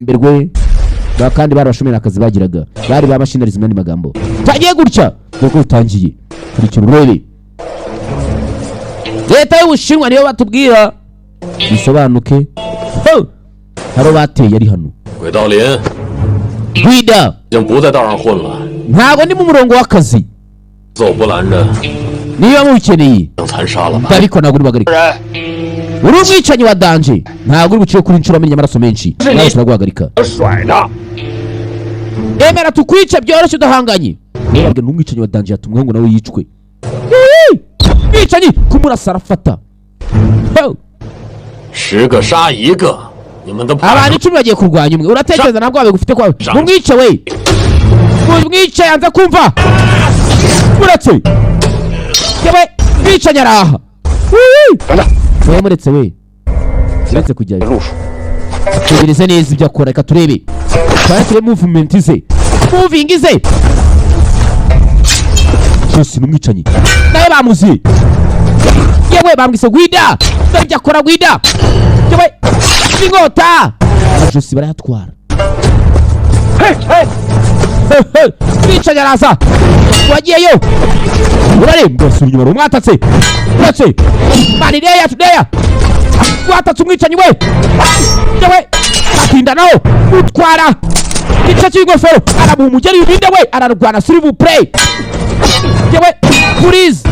Mberwe ba kandi barabashomera akazi bagiraga bari ba machineries mu yandi magambo. Tagiye gutya dore ko utangiye kurikira urebe leta y'Ubushinwa niyo batubwira bisobanuke. Ho! Haro bateye ari hano. 鬼道林 Gwida 已经不在道上混了， ntabwo ndi mu murongo w'akazi. 揍不拦着， Niba mubikeneye 能残杀了吧？ ndabikora, ntabwo uri buhagarike. Uri umwicanyi wa danger, ntabwo uri buciye kuri inshuro amenya amaraso menshi, nawe turaguhagarika. 甩的。 Emera tukwice byoroshye udahanganye. Nibabwe n'umwicanyi wa danger yatumweho ngo nawe yicwe. Yee! Mwicanyi kumurasa arafata. Ho! 10个杀一个，你们都怕 Abantu 10 bagiye kurwanya umwe, uratekereza ntabwo wabigufite kwawe? Mumwice we, mumwice, yanze kumva. Muretse yewe, mwicanyi araha. Wii! We muretse, we uretse kujyayo. 路数， Tegereze neza ibyo akora, reka turebe, twari turebe movement ze, moving ze byose. Ni umwicanyi nawe bamuzi. Yewe, bamwise Gwida. Dore ibyo akora Gwida. Yewe, inkota amajosi barayatwara. Mwicanyi araza, wagiyeyo urarembwa, asubira inyuma, umwatatse uretse mani deya tudeya watatse umwicanyi we. Yewe, atinda nawo utwara igice cy'ingofero, aramuha umugeri urinde we, ararwana. S'il vous plaît, yewe, please,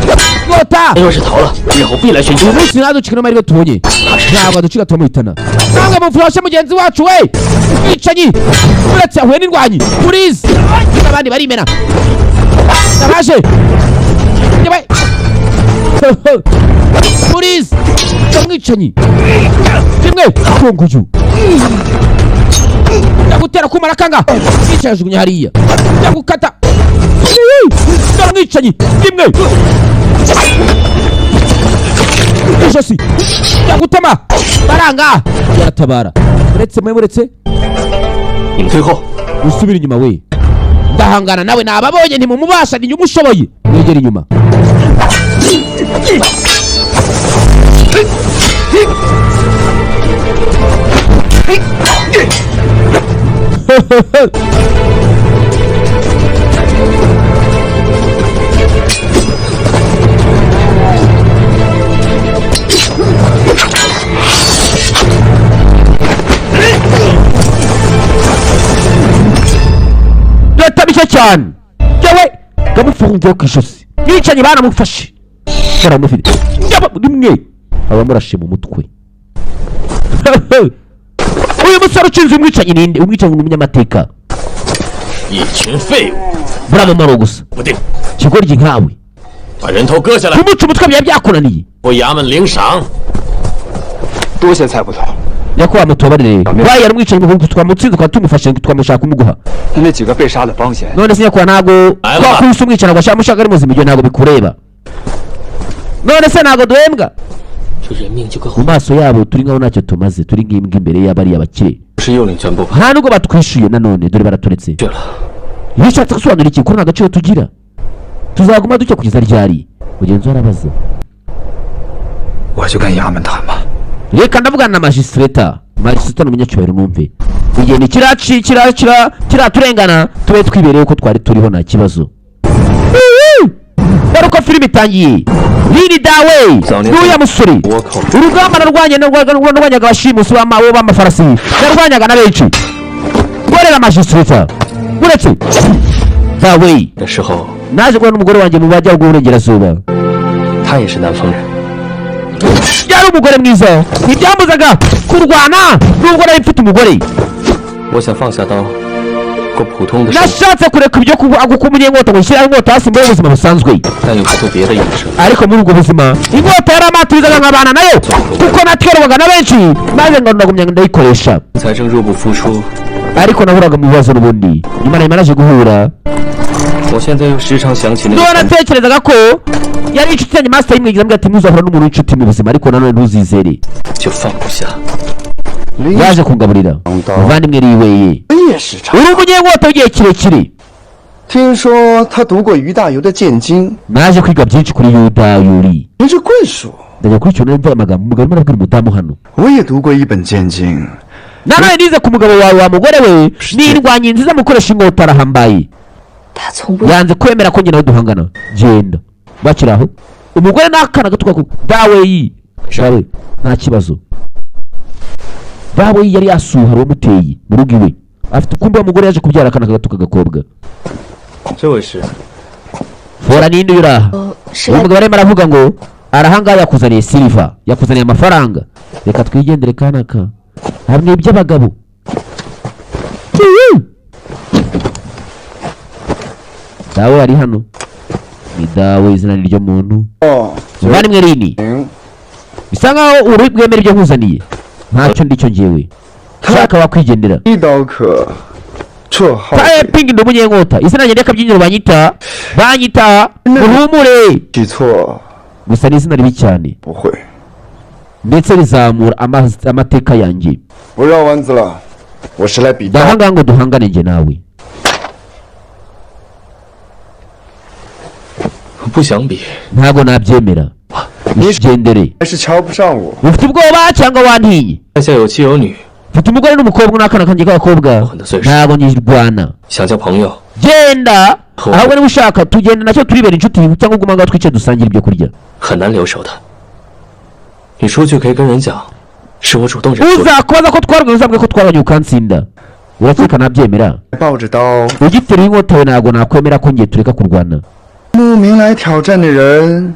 nkota. 若是逃了，日后必来寻 Uyu munsi ntaducike n'amahirwe tubonye, ntabwo aducika, turamuhitana. Namwe mufashe mugenzi wacu we mwicanyi. Uretse ahuye n'indwanyi, please, n'abandi barimena nabaje. Yewe, please, mwicanyi rimwe konguyu ndagutera kumara kanga. Mwicanyi ajugunya hariya, ndagukata. Mwicanyi rimwe ijosi ndagutema, baranga yaratabara. Uretse mwe, muretse. 你们退后， Usubira inyuma we, ndahangana nawe, nababonye ntimumubasha, ni umushoboye, mwegera inyuma. Leta mishya cyane yewe, gamufungiye ku ijosi. Mwicanyi baramufashe, baramufite. Yaba rimwe abamurashe mu mutwe. Uyu musore ucinze umwicanyi ninde? Umwicanyi ni umunyamateka. 一群废物， Buramumaro gusa. 不定 Ikigoryi nkawe. 把人头割下来， Kumuca umutwe byari byakunaniye. 回衙门领赏。 多谢蔡捕头。 Nyakubahwa mutubabarire, baye yari umwicanyi mukuru, twamutsinze, twaba tumufashe, twamushaka kumuguha. 那那几个被杀的帮闲， None se nyakubahwa, ntabwo twakubise umwicanyi ngo ashaka mushaka ari muzima, ibyo ntabwo bikureba. None se ntabwo duhembwa? 这人命就跟 Mu maso yabo turi nkaho ntacyo tumaze, turi nk'imbwa imbere y'abariya bakire. 是右领全部 Nta nubwo batwishyuye nanone, dore baraturetse. 去了。 Iyo ushatse gusobanura iki ko nta gaciro tugira, tuzaguma dutya kugeza ryari? Mugenzi we arabaza. 我去跟衙门谈吧。 Reka ndavugana na magistrata. Magistrata ni umunyacyubahiro, numve igihe ntikiraci kira kiraturengana, tube twibereye uko twari turiho, nta kibazo. Dore uko filime itangiye, Lini dawe n'uriya musore, urugamba narwanye, narwanyaga abashimusi b'amafarasi, narwanyaga na benshi gorera magistrata uretse dawe. 的时候， Naje guhura n'umugore wanjye mu majyaruguru y'uburengerazuba. 他也是南方人。 Yari umugore mwiza, ntibyambuzaga kurwana nubwo nari mfite umugore. 我想放下刀，过普通的生活， Nashatse kureka ibyo kuba inkota ngo nshyire inkota hasi mbere ubuzima busanzwe. 但又不做别的营生。 Ariko muri ubwo buzima inkota yaramatirizaga nkabana nayo, kuko natwerwaga na benshi, maze ngo ndagumya ndayikoresha. 财政入不敷出， Ariko nahuraga mu bibazo n'ubundi. Nyuma na nyuma naje guhura 我现在又时常想起那 n'uwo 个 natekerezaga ko yari inshuti yanjye. Master yimwigiza ambwira ati ntuzahura n'umuntu w'inshuti mu buzima, ariko nanone ntuzizere. 就放不下。 Yaje kungaburira muvandimwe riweye. 也是常。 Uri umunyenkota w'igihe kirekire. 听说他读过于大猷的《剑经》， Naje kwiga byinshi kuri Yuda Yuri. 您是贵属。 Ndajya kurikirana mvuga amagambo umugabo arimo arabwira umudamu hano. 我也读过一本《剑经》， Nanone nize ku mugabo wawe wa mugore we, n'indwanyi nziza mukoresha inkota arahambaye. 他从不 Yanze kwemera ko njye nawe duhangana. Genda bakiri aho, umugore n'akana gato kako daweyi dawe nta kibazo. Daweyi yari yasuha uwamuteye mu rugo iwe, afite ukumbi wa mugore yaje kubyara akana gato k'agakobwa. 这位是 Fora ninde uri aha? 是 Uyu 来 mugabo arimo aravuga ngo arahangaha yakuzaniye silver, yakuzaniye amafaranga, reka twigendere kanaka hamwe iby'abagabo. Dawe ari hano, ni dawe izina ni ry'umuntu. 哦， Muvandimwe Rini, 行， bisa nkaho uri bwemere ibyo nkuzaniye, ntacyo ndicyo njyewe shaka wakwigendera. 一刀可绰号 Tae Ping ndi umunyenkota, izina ryanjye ry'akabyiniro banyita muhumure, 记错 gusa ni izina ribi cyane 不会， ndetse rizamura amateka yanjye. 不绕弯子了，我是来比刀。 Ndahangaha ngo duhangane njye nawe. 不想比， Ntabwo nabyemera, igendere. 还是瞧不上我？ Ufite ubwoba cyangwa wantinye? 天下有妻有女， Mfite umugore n'umukobwa n'akana kanjye k'abakobwa, ntabwo nyirwana. 想交朋友， Genda ahubwo niba ushaka tugenda nacyo turibera inshuti, cyangwa uguma ngaho twicaye dusangire ibyo kurya. 很难留手的。你出去可以跟人讲，是我主动认输的。 Uzakubaza ko twarwanye uzambwe ko twarwanye ukansinda, urakeka nabyemera? 抱着刀 Ugiteruye inkota yawe ntabwo nakwemera ko ngiye tureka kurwana. 慕名来挑战的人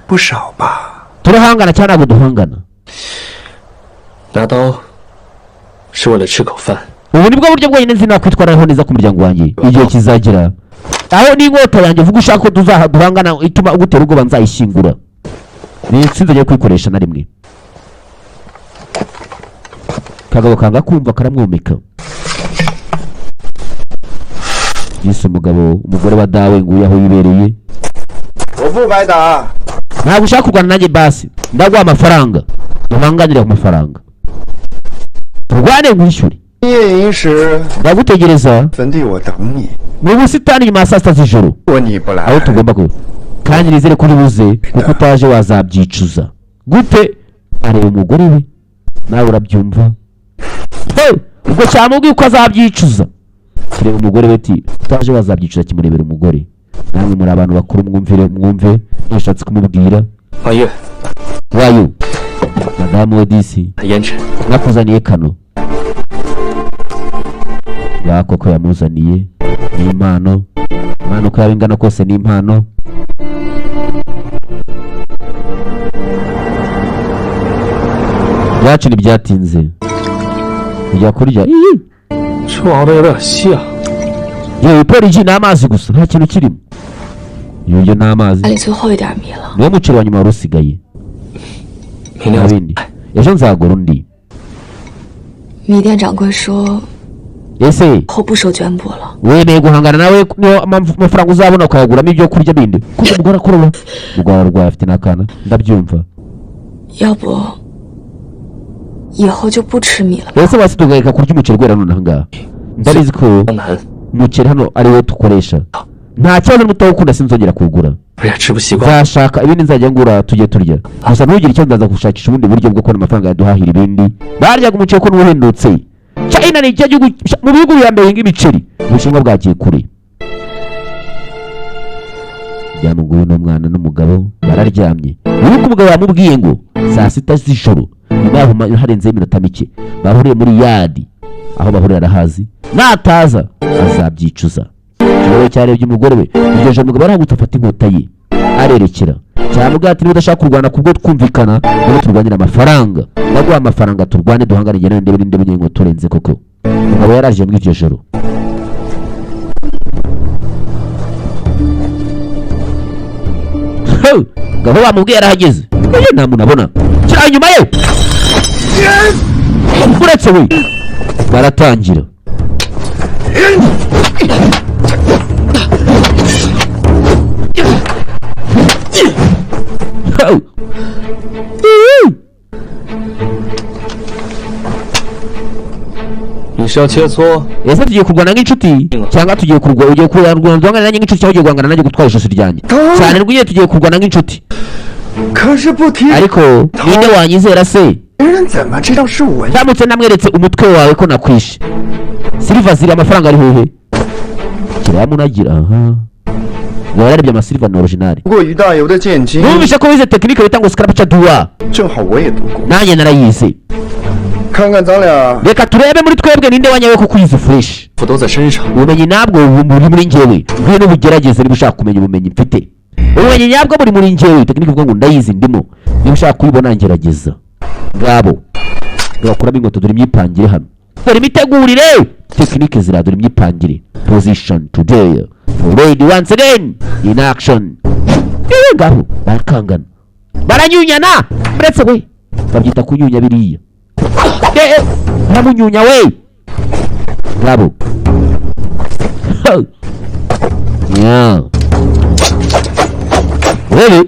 不少吧？ Turahangana cyangwa ntabwo duhangana? 拿刀是为了吃口饭， Ubu nibwo buryo bwonyine nzi nakwitwaraho neza ku muryango wanjye. Igihe kizagera aho n'inkota yanjye uvuga ushaka ko tuzaha duhangana ituma ugutera ubwoba nzayishyingura, ni sinzongera kuyikoresha na rimwe. Kagabo kanga kumva karamwomeka. Yise umugabo umugore wa dawe nguyu aho yibereye. 我不白打， Ntabwo ushaka kurwana nanjye, basi ndaguha amafaranga duhanganire ku mafaranga, turwane nkwishyure. 夜饮时 Ndagutegereza 坟地我等你。 mu busitani nyuma ya saa sita z'ijoro, 如果你不 aho 来， tugomba kuba, kandi nizere ko uri buze kuko utaje wazabyicuza. Gute areba umugore we nawe urabyumva. Hey, ubwo cyamubwiye uko azabyicuza, kireba umugore we ati utaje wazabyicuza, kimurebera umugore. Namwe muri abantu bakuru mwumvire, mwumve yashatse kumubwira. 八月 Wayo madamu we disi 胭脂， nakuzaniye kano ya koko yamuzaniye ni impano, impano uko yaba ingana kose ni impano. Byacu ntibyatinze kujya kurya. Iyi 这熬的有点稀啊。 yewe poriji ni amazi gusa, nta kintu kirimo. Ibiryo ni amazi, 家里最后一点米了。 niwo muceri wa nyuma wari usigaye. 明 Nta 天 bindi, ejo nzagura undi. 米店掌柜说 Ese 后不收绢布了， wemeye guhangana nawe niyo amafaranga uzabona ukayaguramo ibyo kurya bindi, kuko umugore akurura umugore ararwaye afite n'akana, ndabyumva. 要不以后就不吃米了。 Ese wasi tugahereka kurya umuceri guhera nonaha ngaha? Ndabizi ko 江南 umuceri hano ari wo dukoresha, nta kibazo n'utawukunda sinzongera kuwugura. 不是吃不习惯， Nzashaka ibindi nzajya ngura tujye turya, gusa ntugire icyo, ndaza gushakisha ubundi buryo bwo kubona amafaranga yaduhahira ibindi. Baryaga umuceri ko n'uhendutse. China ni icyo gihugu mu bihugu bya mbere bihinga imiceri, Ubushinwa bwagiye kure. Byamuguye n'umwana n'umugabo bararyamye. Wibuke umugabo yamubwiye ngo saa sita z'ijoro, nyuma yaho harenzeho iminota mike, bahuriye muri yadi, aho bahurira arahazi, nataza azabyicuza. Ikiraro cyarebye umugore we, iryo joro umugabo arahagutse afata inkota ye arerekera. Cyamubwira ati niba udashaka kurwana kubwo twumvikana, niba turwanira amafaranga, ndaguha amafaranga turwane duhangane njye nawe ndebe ninde munyenkota urenze koko. Umugabo yaraje muri iryo joro. Ho! Ngabo bamubwiye arahageze, iyo nta muntu abona kiri inyuma ye uretse we. Baratangira. Ho! 你是要切磋， Ese tugiye kurwana nk'inshuti cyangwa tugiye kurwana, ugiye kurwana duhangane nanjye nk'inshuti cyangwa ugiye guhangana nanjye gutwara ijosi ryanjye? Cyane rw'iyo tugiye kurwana nk'inshuti. 可是不提 Ariko ninde wanyizera se? 别人怎么知道是我？ Ndamutse namweretse umutwe wawe ko nakwishe, silver ziri, amafaranga ari hehe? Kiramunagira aha ngo yararebye amasilver ni original. 不过于大猷的剑经， Numvise ko wize tekinike bita ngo sculpture dua. 正好我也读过， Nanjye narayize. 看看咱俩 Reka turebe muri twebwe ninde wanyawe ko kuyizi fresh. 斧都在身上， Ubumenyi nabwo buri muri njyewe, ngwino ubugerageze niba ushaka kumenya ubumenyi mfite. Ubumenyi nyabwo buri muri njyewe. Tekinike ivuga ngo ndayizi ndimo, niba ushaka kuyibona ngerageza. Ngabo bakuramo inkweto. Dore imyipangire hano, dore imitegurire, tekinike zira, dore imyipangire. Position today ready once again in action. Yewe, ngabo barakangana, baranyunyana. Uretse we babyita kunyunya biriya. Eh, eh, baramunyunya we. Ngabo. Yeah. Urebe,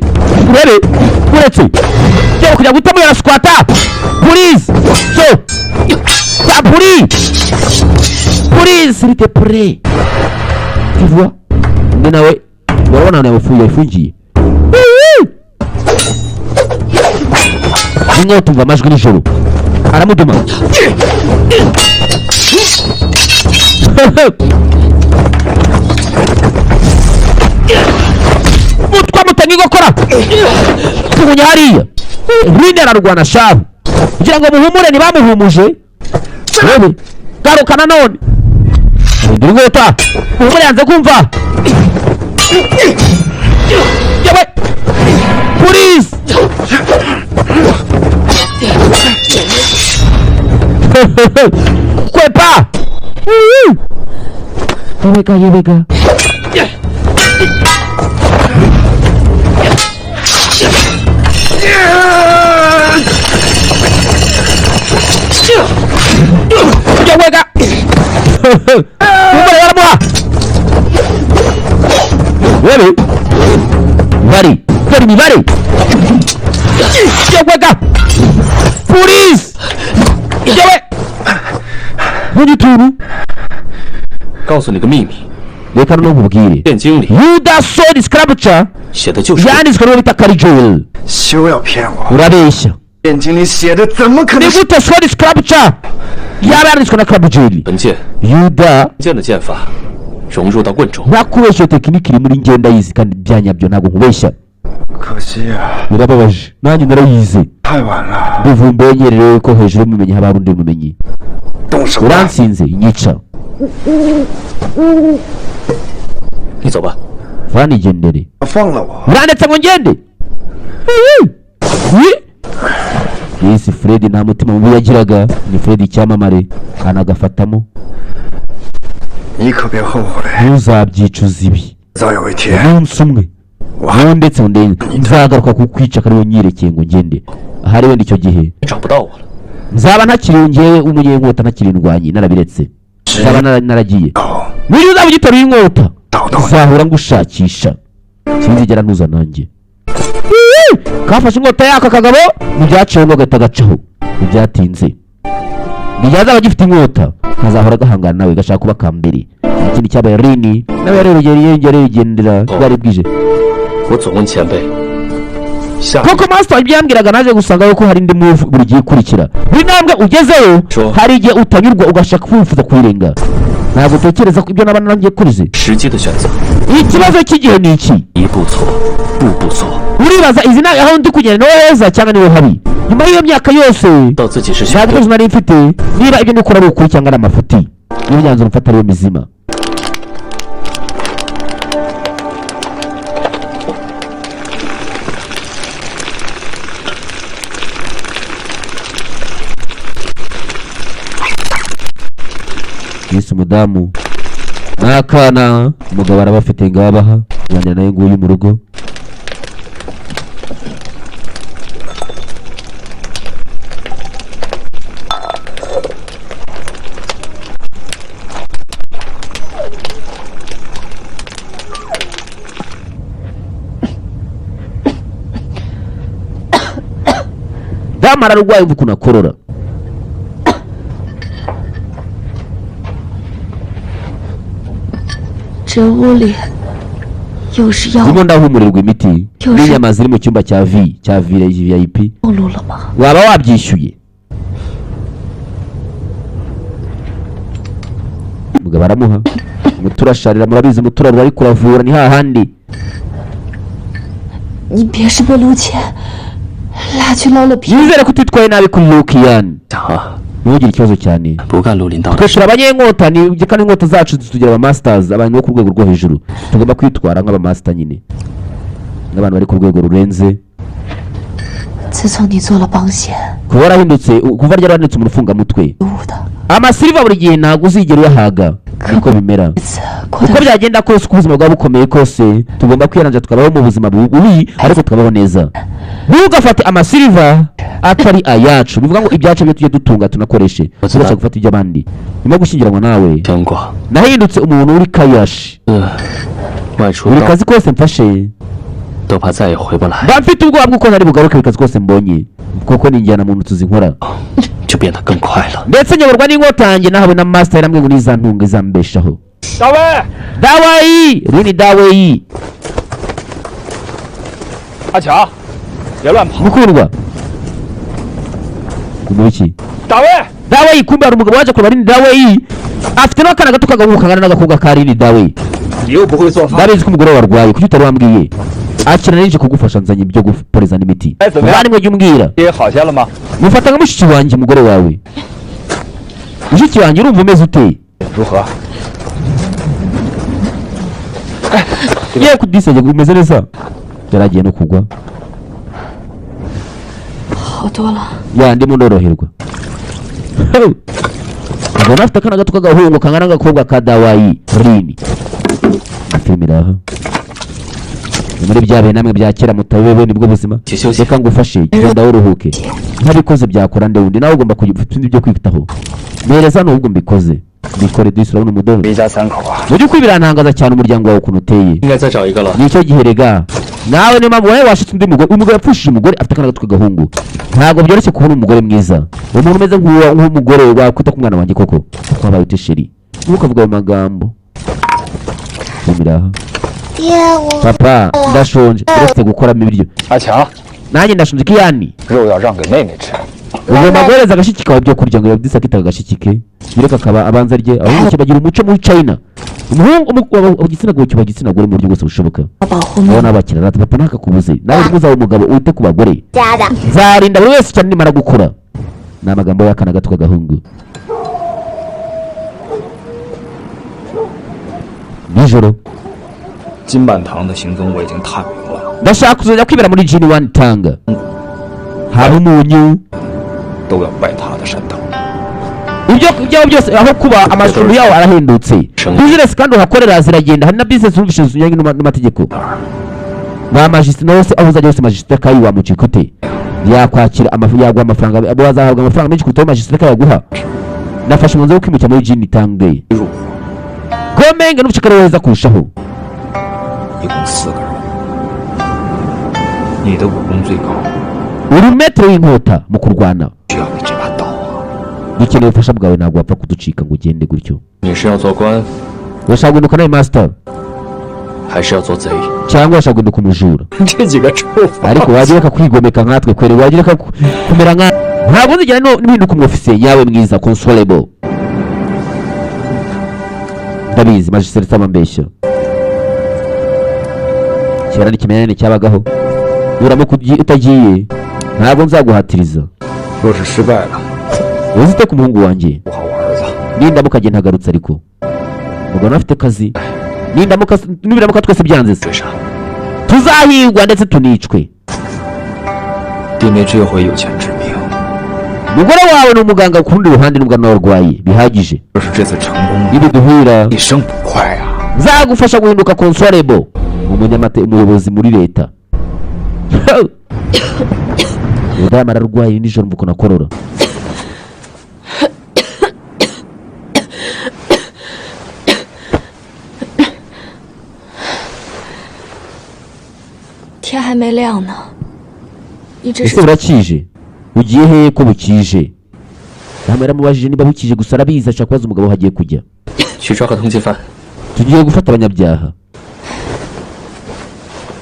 urebe, uretse cyangwa kujya guhitamo yaraswata. Please, so tapuri, please, s'il te plaît. Tu vois, undi nawe urabona ahantu yamufungiye, yafungiye rimwe. Tumva amajwi nijoro, aramuduma. Mutwa mutanga ingokora, tugunya hariya. Rwindi ararwana shahu kugira ngo muhumure, ntibamuhumuje. Wewe garuka nanone, hindura inkota, muhumure. Yanze kumva. Yewe, please, kwepa. Yebega, yebega. Yewega, umugore baramuha. Wewe bari dore imibare. Yewega, please. Yewe, nk'utuntu. 告诉你个秘密， Reka noneho nkubwire. 剑经里 Yuda Sword Sculpture 写的就是 yanditswe n'uwo bita Kari Joel. 休要骗我！ Urabeshya. 剑经里写的怎么可 Ni 能是？ gute Sword Sculpture yaba yanditswe na Kari Joel? 文剑， Yuda 剑的剑法融入到棍中， ntakubeshya, iyo tekinike iri muri ngenda yizi kandi bya nyabyo, ntabwo nkubeshya. 可惜啊， Birababaje, nanjye narayize. 太晚了， Ndivumbuye rero ko hejuru y'ubumenyi haba hari undi bumenyi. 动手吧！ Uransinze, nyica. 你走吧。 Vanigendere. 放了我！ Urandetse ngo ngende. Yesi, Fred nta mutima mubi yagiraga, ni Fred icyamamare kanagafatamo. 你可别后悔， Ntuzabyicuza ibi. 早有一天 Umunsi umwe wowe ndetse ngo nzagaruka kukwica kariwe nyirekeye ngo ngende ahari, wenda icyo gihe 找不到我了。 nzaba ntakiri ngewe umunyenkota, ntakiri indwanyi, narabiretse, nzaba naragiye. Niyo uzaba ugiteruye inkota, 找到你。 nzahora ngushakisha, sinzigera ntuza nanjye. Kafashe inkota yaka kagabo, ntibyaciyeho ngo gahita gacaho, ntibyatinze. Ntiyazaba agifite inkota, kazahora gahangana nawe, gashaka kuba kambere. Nta kindi cyabaye, Rini nawe yareregera yongera yigendera, bwari bwije. 我总问前辈，下 Koko master ibyo yambwiraga, naje gusanga yuko hari indi move buri gihe ikurikira buri ntambwe ugezeho. Sure. Hari igihe utanyurwa, ugashaka kwifuza kuyirenga. Ntabwo utekereza ko ibyo naba narangiye kurize. 时机的选择， Ikibazo cy'igihe ni iki? 一步错，步步错， Uribaza izi nama aho ndi kugenda niho heza cyangwa niho habi? Nyuma y'iyo myaka yose, 到自己是 nta 选对 gitekerezo nari mfite niba ibyo ndikora ari ukuri cyangwa ari amafuti, niba imyanzuro mfata ariyo mizima. Yesu, umudamu n'akana, umugabo arabafite ngabaha kuganira nawe, nguyu mu rugo. Damu ararwaye, umva ukuntu akorora. 这屋里又是药 Ndimo ndahumurirwa imiti n'inyama ziri mu cyumba cya V cya VIP. 暴露了吗？ Waba wabyishyuye? Umugabo aramuha umuturasharira, murabizi umuturarura ariko uravura ni hahandi. 你别是被陆谦拉去捞了皮。 Nizere ko utitwaye nabi kuri Lukiyani. 想啊， Ntugire ikibazo cyane. 不干绿林道的 Twe 事， turi abanyenkota ni kandi inkota zacu tugira aba masters, abantu bo ku rwego rwo hejuru. Tugomba kwitwara nk'aba master nyine, nk'abantu bari ku rwego rurenze. 自从你做了帮闲， Kuba warahindutse, kuva ryarahindutse umuntu ufungamutwe. 误的 Amasiliva buri gihe ntabwo uzigera uyahaga, niko bimera. 日子过 Uko 得 byagenda kose, uko ubuzima bwaba bukomeye kose, tugomba kwiyaranja tukabaho mu buzima bubi ariko tukabaho neza. Ntugafate amasiliva atari ayacu, bivuga ngo ibyacu byo tujye dutunga tunakoreshe, tubasha gufata iby'abandi. Nyuma yo gushyingiranwa nawe 牵挂， nahindutse umuntu uri kayashi. 外出 Buri 到 kazi kose mfashe 都怕再也回不来， mba mfite ubwoba bw'uko ntari bugaruke. Buri kazi kose mbonye kuko ni injyana muntu tuzinkora. 就变得更快了。 Ndetse nyoborwa n'inkota yanjye nahawe na master, yarambwiye ngo nizantunga izambeshaho. 大卫， Dawayi rini dawayi. 阿强，别乱跑！ Mukundwa umuki. 大卫， Dawayi, kumbe hari umugabo waje kureba rini dawayi, afite n'akana gato k'agahungu kangana n'agakobwa ka rini dawayi. 你又不会做饭， Ndabizi ko umugore wawe arwaye, kuki utari wambwiye? Akira nije kugufasha, nzanye ibyo guporeza n'imiti. Eh,怎么样 Muvandimwe, jya umbwira. 也好些了吗？ Mufata nka mushiki wanjye umugore wawe, mushiki wanjye urumva umeze ute? 如何？ Yewe kudisege umeze neza, yaragiye no kugwa. 好多了。 Ya, ndimo ndoroherwa. Ubona afite akana gato k'agahungu kangana n'agakobwa ka dawayi rini. Filime iri aha, ni muri bya bihe namwe bya kera mutabewe, nibwo buzima. 去休息。 Reka ngufashe, genda uruhuke. Ntabikoze byakora nde wundi? Nawe ugomba kugira ufite ibyo kwitaho. Mpereza n'ubwo mbikoze mbikore disi, urabona umudodo. 一家三口啊， Mu by'ukuri birantangaza cyane umuryango wawe ukuntu uteye. 应该再找一个了。 Nicyo gihe rega nawe, niyo mpamvu wowe washitse undi mugore. Umugore yapfushije umugore, afite akana gato k'agahungu. Ntabwo byoroshye kubona umugore mwiza, umuntu umeze nk'umugore wakwita ku mwana wanjye koko. Wabaye ute chérie? Ntukavuge ayo magambo. Filime. 爹，我 Papa, ndashonje. Uretse gukoramo ibiryo. 阿强， Nanjye ndashonje kiyani. 肉要让给妹妹吃。 Ugomba guhereza agashiki kawe ibyo kurya ngo yabdisa akita agashiki ke, bireka akaba abanza arye. Ahubwo bagira umuco muri China, umuhungu igitsina gabo cyubaha igitsina gore mu buryo bwose bushoboka. 保护妹 Abo n'abakira rata papa ntakakubuze, nawe ntuzaba umugabo wite ku bagore. 家的。 Nzarinda buri wese cyane nimara gukura. Ni amagambo y'akana gato k'agahungu. Nijoro. 金满堂的行踪我已经探明了， Ndashaka kuzajya kwibera muri jini wani tanga, haba umunyu. 都要拜他的山头。 Ibyo ibyaho byose aho kuba amacumbi yawo arahendutse, business kandi uhakorera ziragenda, hari na business wumvise zinyuranye n'amategeko. Ba majisite hose aho uzajya hose, majisite kayi wamucika ute? Yakwakira yaguha amafaranga, wazahabwa amafaranga menshi kuruta ayo majisite kayaguha. Nafashe umwanzuro wo kwimukira muri jini tange 入伙 gomenge n'ubucakara heza kurushaho. 一共四个人，你的武功最高， Uri metero y'inkota mu kurwana. 需要你这把刀啊！ Dukeneye ubufasha bwawe, ntabwo wapfa kuducika ngo ugende gutyo. 你是要做官， Urashaka guhinduka nawe master 还是要做贼？ cyangwa urashaka guhinduka umujura? 这几个臭 Ariko wajya ureka kwigomeka nkatwe kwere, wajya ureka kumera nka ntabwo nzigera mpinduka umwofisiye nyawe mwiza consolable. Ndabizi majisiteri itabambeshya, kera n'ikimenyane cyabagaho. Nuramuka utagiye ntabwo nzaguhatiriza. 若是失败了， Uzite ku muhungu wanjye. 不好我儿子。 Nindamuka agenda ntagarutse, ariko umugabo nawe afite akazi, nindamuka nibiramuka twese byanze se 追杀， tuzahigwa ndetse tunicwe. 弟妹这回有钱治病， Umugore wawe ni umuganga ku rundi ruhande, nubwo nawe arwaye bihagije. 若是这次成功了， Nibiduhira 一生不快啊！ nzagufasha guhinduka consolable, umunyamate umuyobozi muri leta. Umudamu ararwaye nijoro mvuko nakorora. 天还没亮呢，你这 Ese 是 burakije, ugiye hehe ko bukije? Damu yaramubajije niba bukije gusa, arabizi ashaka kubaza umugabo aho agiye kujya. 去抓个通缉犯。 Tugiye gufata abanyabyaha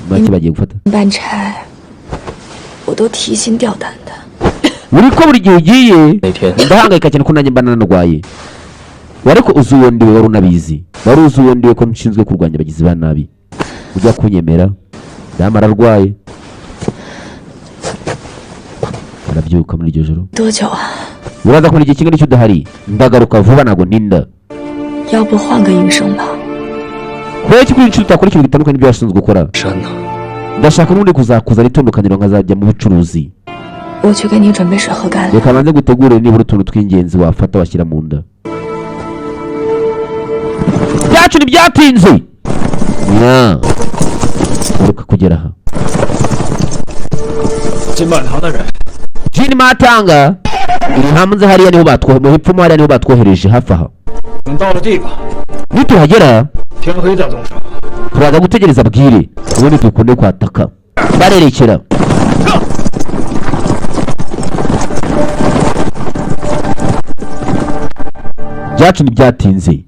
make bagiye gufata. 办差，我都提心吊胆的。 Buri ko buri gihe ugiye 那天 ndahangayika cyane ko nanjye mba nanarwaye. Ariko uzi uwo ndiwe, wari unabizi, wari uzi uwo ndiwe ko nshinzwe kurwanya abagizi ba nabi. Ujya kunyemera? Damu ararwaye, arabyuka muri iryo joro. 多久啊？ Uraza kumara igihe kingana icyo udahari? Ndagaruka vuba, ntabwo ntinda. 要不换个营生吧？ Kubera iki kuri inshuro utakora ikintu gitandukanye n'ibyo washinzwe gukora? 山呢？ Ndashaka n'ubundi kuzakuzana itandukaniro, nkazajya mu bucuruzi. 我去给你准备水和干粮。 Reka banze gutegure nibura utuntu tw'ingenzi wafata washyira mu nda. Byacu ntibyatinze nya uruka kugera aha. 金满堂的人 Jini matanga iri hanze hariya, niho batwohe mu hepfo mo hariya, niho batwohereje hafi aha. 等到了地方， Nituhagera 天黑再动手。 turaza gutegereza bwire, ubundi dukunde kwataka. Barerekera byacu ntibyatinze.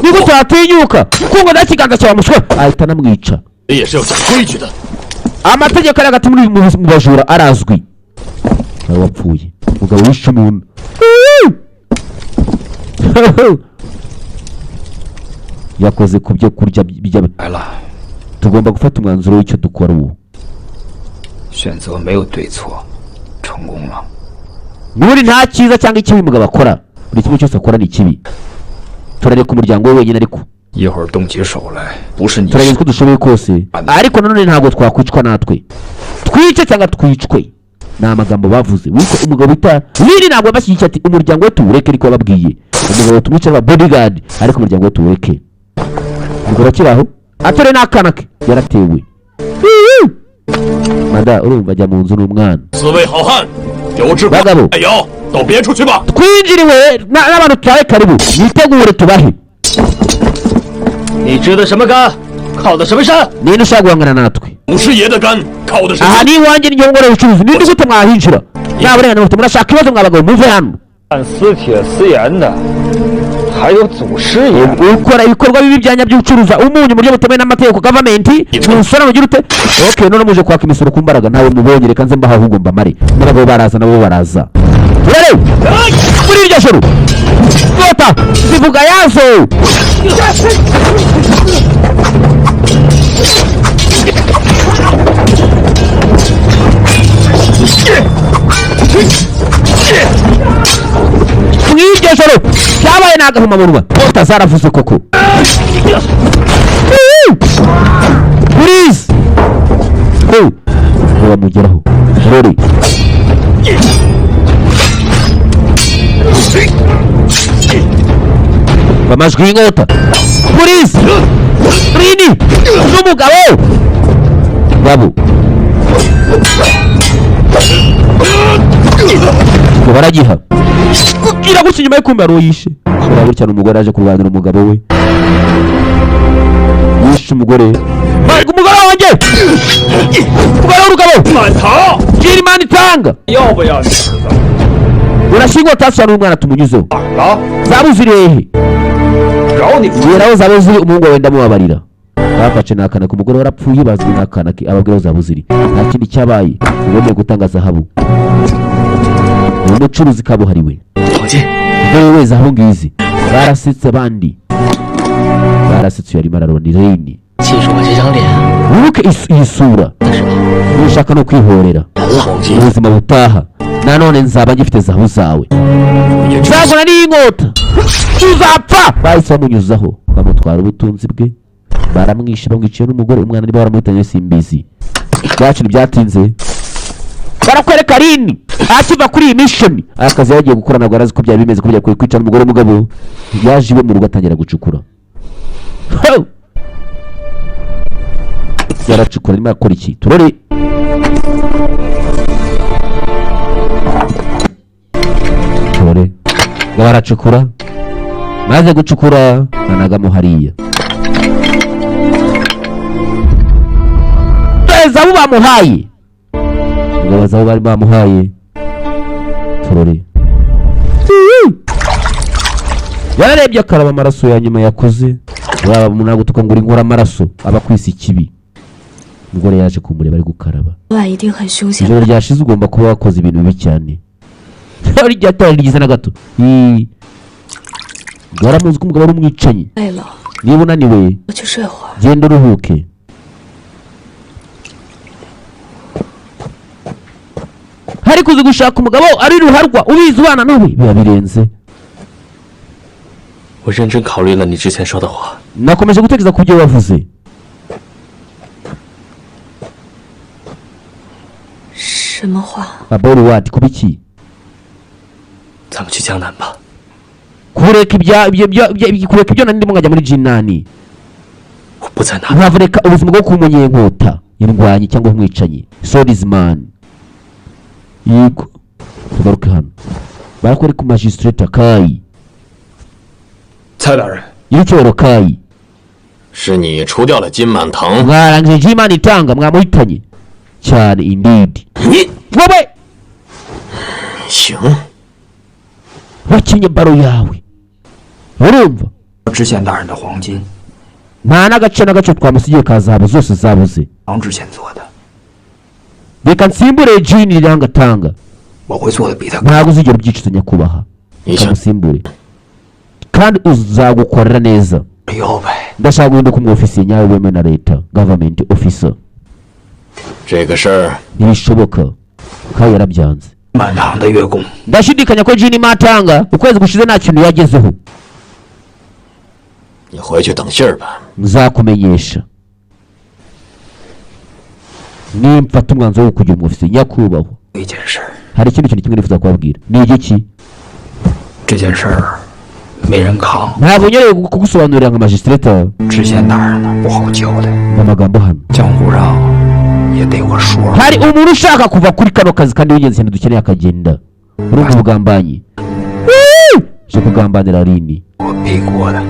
Nigute utatinyuka kungo nta kiganza cyawe muswe? Ahita anamwica. 也是要讲规矩的。 Amategeko ari hagati muri mu bajura arazwi. Nawe wapfuye, umugabo wishe umuntu yakoze ku byo kurya bijya. 来了， Tugomba gufata umwanzuro w'icyo dukora ubu. 选择没有对错，成功了。 N'ubundi nta cyiza cyangwa ikibi umugabo akora, buri kimwe cyose akora ni kibi. Turareka umuryango we wenyine, ariko 一会儿动起手来，不是你 turagerageza uko dushoboye kose, ariko nanone ntabwo twakwicwa natwe, twice cyangwa twicwe. Ni amagambo bavuze. Witwa umugabo bita Lili ntabwo yabashyigikiye, ati umuryango we tuwureke. Ariko yababwiye umugabo tumwice aba bodyguard, ariko umuryango we tuwureke. Umugabo akiri aho atore n'akana ke yaratewe. Mada urumva ajya mu nzu n'umwana. 四位好汉，有志 八嘎布 哎呦，都别出去吧！ Twinjiriwe n'abantu tutahe, karibu mwitegure tubahe. 你支的什么杆？靠的什么山？ Ninde ushaka guhangana natwe? 祖师爷的杆靠的是 Aha ni iwanjye, ni ngoro ubucuruzi. Ninde gute mwahinjira nta burenganzira mufite? Murashaka ibibazo mwa bagabo, muve hano. 干私铁私盐的，还有祖师爷。 Ukora ibikorwa bibi bya nyabyo, ucuruza umunyu mu buryo butemewe n'amategeko, government musora mugira ute? Okay, none muje kwaka imisoro ku mbaraga, ntawe mubonye, reka nze mbaha ahubwo mbamare. N'abagabo baraza, nabo baraza. Urareba muri iryo joro inkota zivuga yazo. Mu iryo joro byabaye ni agahomamunwa, inkota zaravuze koko. Please ho ngo bamugeraho rore. Amajwi y'inkota, Please Rini n'umugabo ngabo ngo baragiha kugira gutya inyuma ye, kumbe hari uwo yishe. Kubera gutya ni umugore aje kurwanira umugabo we, yishe umugore. Marika umugore wanjye, umugore w'urugabo. 满堂， Gira Imana itanga. 要不要你儿子？ Urashyira inkota n'umwana tumunyuzeho. 啊， Zaba uziri hehe? 饶你！ Mbwira aho zaba ziri, umuhungu wawe ndamubabarira. Bafashe n'akana ke, umugore warapfuye, bazwi n'akana ke, ababwira aho zaba ziri. Nta kindi cyabaye, ugomba gutanga zahabu. Ni umucuruzi kabuhariwe. 老金， Dore we zahabu ngizi. Barasetse, abandi barasetse. Uyu arimo ararona irene. 记住我这张脸 Wibuke iyi sura. 是吧？ Nushaka no kwihorera 老金， ubuzima butaha, nanone nzaba ngifite zahabu zawe, nzagura n'iyi nkota, tuzapfa. Bahise bamunyuzaho, bamutwara ubutunzi bwe, baramwishe, bamwiciye n'umugore, umwana niba baramuhitanye simbizi. Byacu ntibyatinze, barakwereka Rini akiva kuri iyi mission. Aka kazi yagiye gukora ntabwo arazi ko byari bimeze, ko byari kwica n'umugore w'umugabo. Yaje iwe mu rugo atangira gucukura. Ho! Yaracukura, arimo arakora iki? Turore turore ngo baracukura, maze gucukura banagamo hariya. Dore zabu bamuhaye, ngo zabu bari bamuhaye. Turore yararebye akaraba amaraso ya nyuma yakoze. Waba umuntu agutuka ngo uri nkora amaraso, aba akwise ikibi. Umugore yaje kumureba ari gukaraba. 昨晚一定很凶险 Ijoro ryashize ugomba kuba wakoze ibintu bibi cyane. Rijya atari ryiza na gato. Baramuzi ko umugabo ari umwicanyi. 累了， Niba unaniwe, 我去睡会儿。 genda uruhuke. Ariko uzi gushaka umugabo ari ruharwa, ubizi, ubana nawe biba birenze. 我认真考虑了你之前说的话， Nakomeje gutekereza ku byo wavuze. 什么话？ About what? Kuba iki? 咱们去江南吧。 Kureka ibya ibyo kureka ibyo nari ndimo nkajya muri jinani. 我不在那， Nkavreka ubuzima bwo kuba umunyenkota, indwanyi cyangwa umwicanyi, swordsman. Yego, tugaruke hano, barakwereka magistrate Kayi. 蔡大人， Nyiricyubahiro Kayi. 是你除掉了金满堂， Mwarangije jimana itanga, mwamuhitanye cyane, indeed. 你 Wowe. 行， Wakinye baro yawe, urumva? 知县大人的黄金， Nta n'agace na gace twamusigiye ka zahabu, zose zabuze. 王知县做的， Reka nsimbure jini rirangatanga. 我会做的比他更。 Ntabwo uzigera ubyicuza, nyakubahwa. 你想 Kamusimbure kandi uzagukorera neza. 腰呗。 Ndashaka guhinduka umu ofisiye nyawe wemewe na leta, government officer. 这个事儿， Ntibishoboka, kandi yarabyanze. 满堂的月供， Ndashidikanya ko jini matanga ukwezi gushize nta kintu yagezeho. 你回去等信儿吧。 Nzakumenyesha nimfata umwanzuro wo kugira umu ofisiye, nyakubahwa. 一件事儿， Hari ikindi kintu kimwe nifuza kubabwira. Ni igiki? 这件事儿没人扛， Ntabwo nyerewe kugusobanurira nka magistrate. 知县大人呢不好交代， Mu magambo hano. 江湖上也得我说。 Hari umuntu ushaka kuva kuri kano kazi kandi w'ingenzi cyane dukeneye, akagenda. Urumva ubugambanyi je kugambanira Rini. 我背锅的，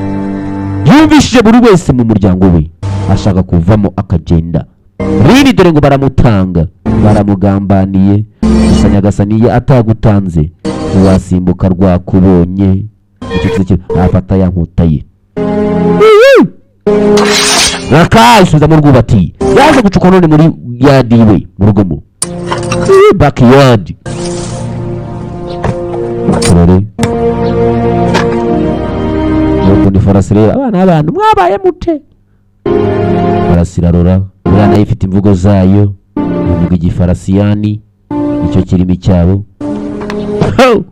Yumvishije buri wese mu muryango we ashaka kuvamo akagenda. Rini dore ngo baramutanga, baramugambaniye. Gusa Nyagasani atagutanze ntiwasimbuka rwakubonye. Icyo kiza afata ya nkota ye, rakayisubiza mu rwubati. Yaje gucuka none muri yadi iwe mu rugo, mu backyard. Turore nuko ni farasi rero. Abana b'abantu mwabaye mute? Farasi irarora, buriya nayo ifite imvugo zayo, ivuga igifarasiyani, nicyo kirimi cyabo. Ho!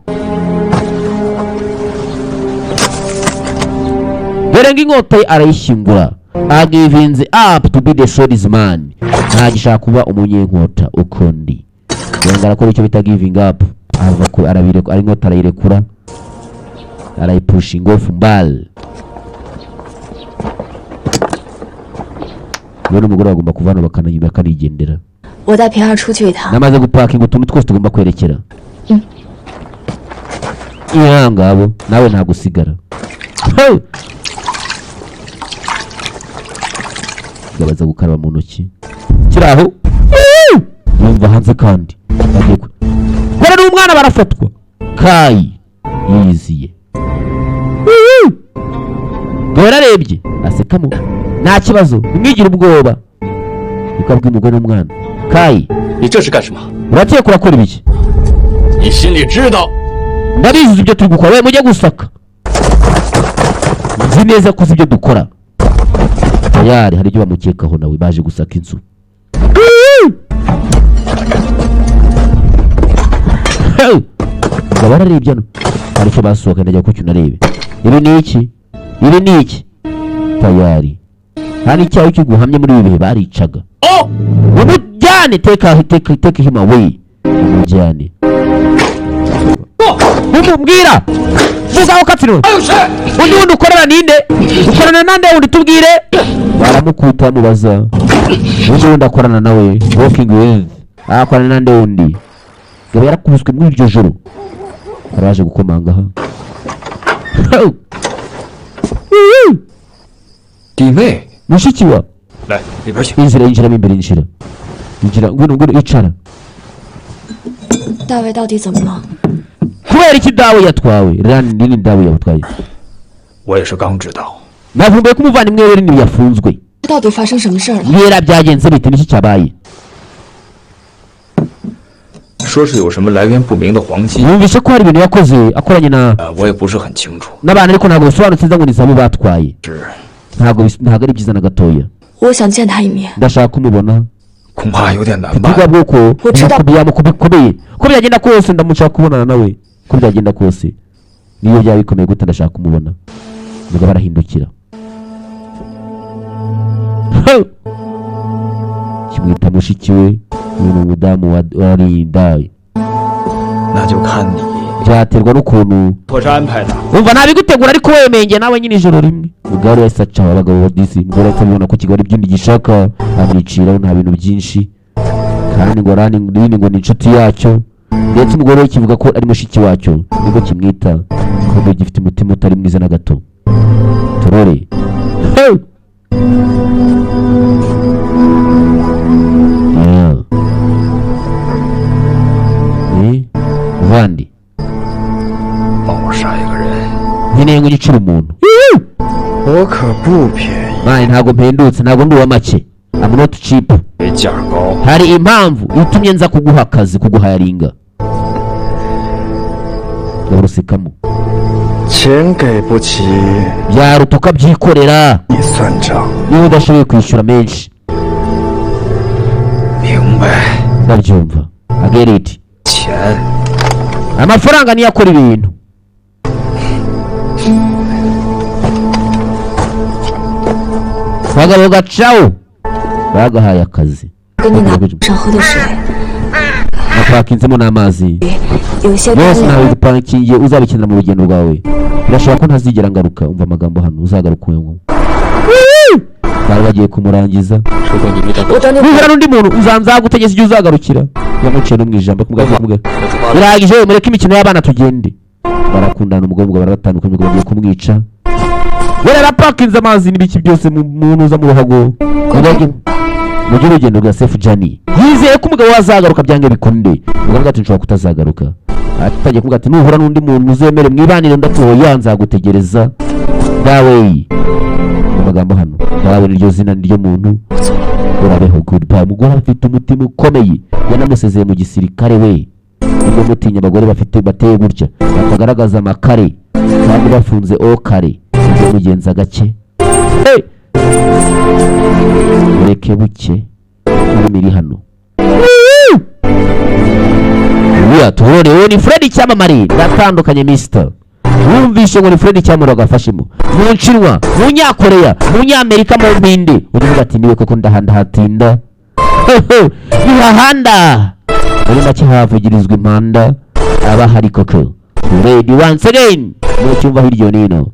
Dore ngo inkota ye arayishyingura, agivinze up to be the swordsman. Ntagishaka kuba umunyenkota ukundi, yongera arakora icyo bita giving up, ava ku arabireka, ari inkota arayirekura, arayipushinga off mbal. We n'umugore bagomba kuva hano bakanigendera. 我带平儿出去一趟。 Namaze gupakinga utuntu twose tugomba kwerekera iya ngabo, nawe ntabwo usigara. Ho! Gabaza gukaraba mu ntoki kiri aho, yumva hanze kandi bagiye kora n'umwana barafatwa. Kayi yiziye, dore arebye asekamo, nta kibazo, ntimwigire ubwoba, niko abwira umugore n'umwana Kayi. 你这是干什么？ Urakeka urakora ibiki? 你心里知道， Ndabizi ibyo turi gukora. We mujye gusaka, nzi neza ko uzi ibyo dukora. Tayari hari ibyo bamukekaho, nawe baje gusaka inzu. Ngo bararebye hano hari icyo basohoka, ndajya kucyo unarebe. Ibi ni iki? Ibi ni iki? Tayari hari icyaha cy'uguhamya muri ibi bihe baricaga. Umujyane, take him away, umujyane. Umubwira vuga aho katsiro undi wundi ukorana ninde, ukorana nande wundi, tubwire. Baramukubita, bamubaza undi wundi akorana nawe, working with, akorana nande wundi. Gaba yarakubiswe muri iryo joro, araje gukomanga aha. Ho! 弟妹， Mushiki wa 来里边请。 Inzira, yinjiramo imbere, injira, injira, ngwino, ngwino, icara. 大卫到底怎么了？ Kubera iki dawe yatwawe rani nini? Dawe yatwaye. 我也是刚知道， Navumbuye ko umuvandimwe we Rini yafunzwe. 到底发生什么事儿了？ Yera byagenze bite? Niki cyabaye? 说是有什么来源不明的黄金， Numvise ko hari ibintu yakoze akoranye na 我也不是很清楚。 n'abantu, ariko ntabwo bisobanutse neza ngo ni zahabu batwaye. Ntabwo ari byiza na gatoya. 我想见他一面。 Ndashaka kumubona. 恐怕有点难 Ubwoba 办。 bw'uko Ucida- bikomeye, uko byagenda kose ndamushaka kubonana nawe, uko byagenda kose, niyo byaba bikomeye gute ndashaka kumubona. Umugabo arahindukira. Ho! Kimwita mushiki we. Uyu ni umudamu wa Rindayi. 那就看你 Byaterwa n'ukuntu 妥善安排的。 Umva, nabigutegura ariko wemeye njye nawe nyine ijoro rimwe. Umugore wese aca abagabo badisi. Umugore wese abibona ko Kigali byindi gishaka amwiciraho, nta bintu byinshi, kandi ngo rani rini ngo ni inshuti yacyo, ndetse umugore we kivuga ko ari mushiki wacyo, nibwo kimwita ko gifite umutima utari mwiza na gato. Turore. Hey! Yeah. Eh, muvandi. 帮我杀一个人， Nkeneye ngo ugicire umuntu. 我可不便宜。 Mani, ntabwo mpendutse, ntabwo ndi uwa make. I'm not cheap. 别价高。 Hari impamvu itumye nza kuguha akazi, kuguhayaringa. Ndaburusikamo. 钱给不起， Byaruta ukabyikorera 你算账。 niba udashoboye kwishyura menshi. 明白， Ndabyumva, I get it. 钱 Amafaranga niyo akora ibintu. Bagabo gacawo bagahaye akazi. 给你拿上喝的水， Napakinzemo n'amazi 有些 yose 干粮。 Nawe uzabikenera mu rugendo rwawe. Birashoboka ko ntazigera ngaruka. Umva amagambo hano, uzagaruka uyu bari bagiye kumurangiza. 如果你遇到 我等你 Nuhura n'undi muntu uzanzagutegeza igihe uzagarukira. Yamuciye no mu ijambo kumubwira birahagije, mureke imikino y'abana tugende. Barakundana, umugore umugabo barabatandukanye, umugabo bagiye kumwica. We yarapakinze amazi n'ibiki byose mu ntuza mu ruhago. Mu by'urugendo rwa sefu jani yizeye ko umugabo we azagaruka byange bikunde. Umugabo ati nshobora kutazagaruka. Atangiye kuvuga ati nuhura n'undi muntu uzemere mwibanire. Ndatuhoya nzagutegereza dawe. Mu magambo hano dawe niryo zina niryo muntu. Urabeho, goodbye. Umugore afite umutima ukomeye, yanamusezeye mu gisirikare we. Nibwo mutinya abagore bafite bateye gutya, batagaragaza amakare kandi bafunze okare. Nibwo mugenza gake. Hey! Mureke buke filime iri hano. Uriya tuhore, uwo ni Fred icyamamare ndatandukanye. Mister wumvishe ngo ni Fred icyamamare wagafashemo mu Nshinwa, mu Nyakoreya, mu Nyamerika, mu Mpinde, uravuga ati niwe koko. Ndahatinda nihahanda, muri make havugirizwa impanda aba hari koko. Ready once again mu cyumba hirya no hino.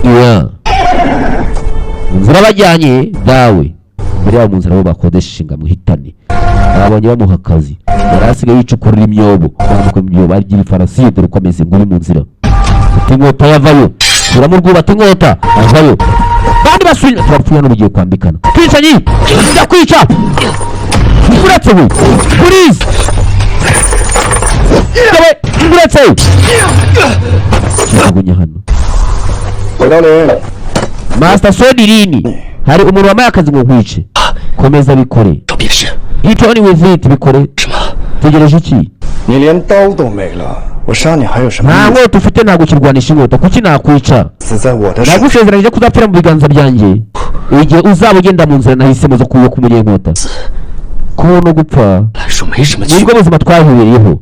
Yeah. Mu nzira bajyanye dawe mbere yabo, mu nzira bo bakodesha ngo amuhitane, babonye bamuha akazi. Yari asigaye yicukurira imyobo, bambuka imyobo arya ifarasi. Dore uko ameze, ngo uri mu nzira ufite inkota yavayo, kuramo urwubati inkota avayo, bandi basubira. Turapfuye hano, bugiye kwambikana. Twicanyi, ndakwica. Uretse we, purize yewe, uretse kijugunya hano. 回到林， Master Sodirini, hari umuntu wamaye akazi ngo nkwice. Komeza bikore. 找别事， Get on with it, bikore. 什么？ Tegereje iki? 你连刀都没了，我杀你还有什么 Nta 意思？ nkota ufite, ntabwo ukirwanisha inkota, kuki nakwica? 死在我的手。 Nagusezeranyije ko uzapfira mu biganza byanjye igihe uzaba ugenda mu nzira nahisemo zo kuba k'umunyenkota. Kubaho no gupfa 来说没什么区 nibwo 别。 buzima twahuriyeho.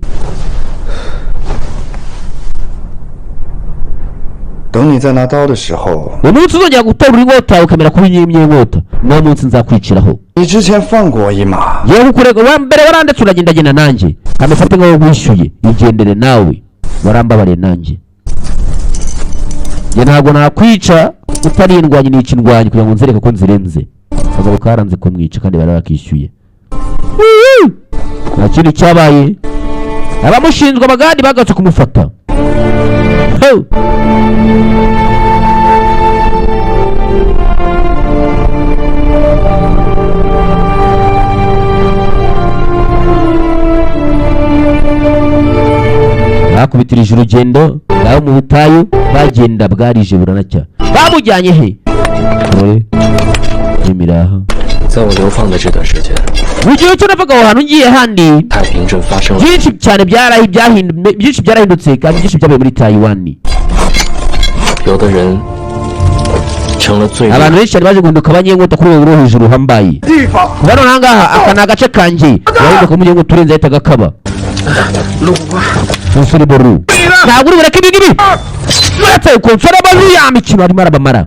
等你再拿刀的时候， Umunsi uzongera guterura inkota ukamera kuba inyenkota, niwo munsi nzakwiciraho. 你之前放过我一马， Yewe, kukurega wa mbere warandetse uragendagenda nanjye kamufate nkaho wishyuye, igendere nawe warambabariye nanjye. Njye ntabwo nakwica utari indwanyi, nica indwanyi kugira ngo nzereke ko nzirenze. Akagabo karanze kumwica kandi bari bakishyuye. Nta kindi cyabaye, abamushinzwe abagandi bagarutse kumufata. Ho! Bakubitirije urugendo ngaho mu butayu bagenda, bwarije buranacya. Bamujyanye he? Dore n'imiraha. 在我流放的这段时间， Mu gihe cyo navaga aho hantu ngiye handi, 太平镇发生了 byinshi cyane byinshi byarahindutse kandi byinshi byabaye muri Taiwan. 有的人成了最 Abantu benshi cyane baje guhinduka abanyenkota kuri urwo rwo hejuru ruhambaye. Kuva none ahangaha, aka ni agace kanjye. Wahinduka umunyenkota urenze ahita agakaba umusore boru. Ntabwo uri bureke ibi ngibi uretse konsore boru ya mikino arimo arabamara.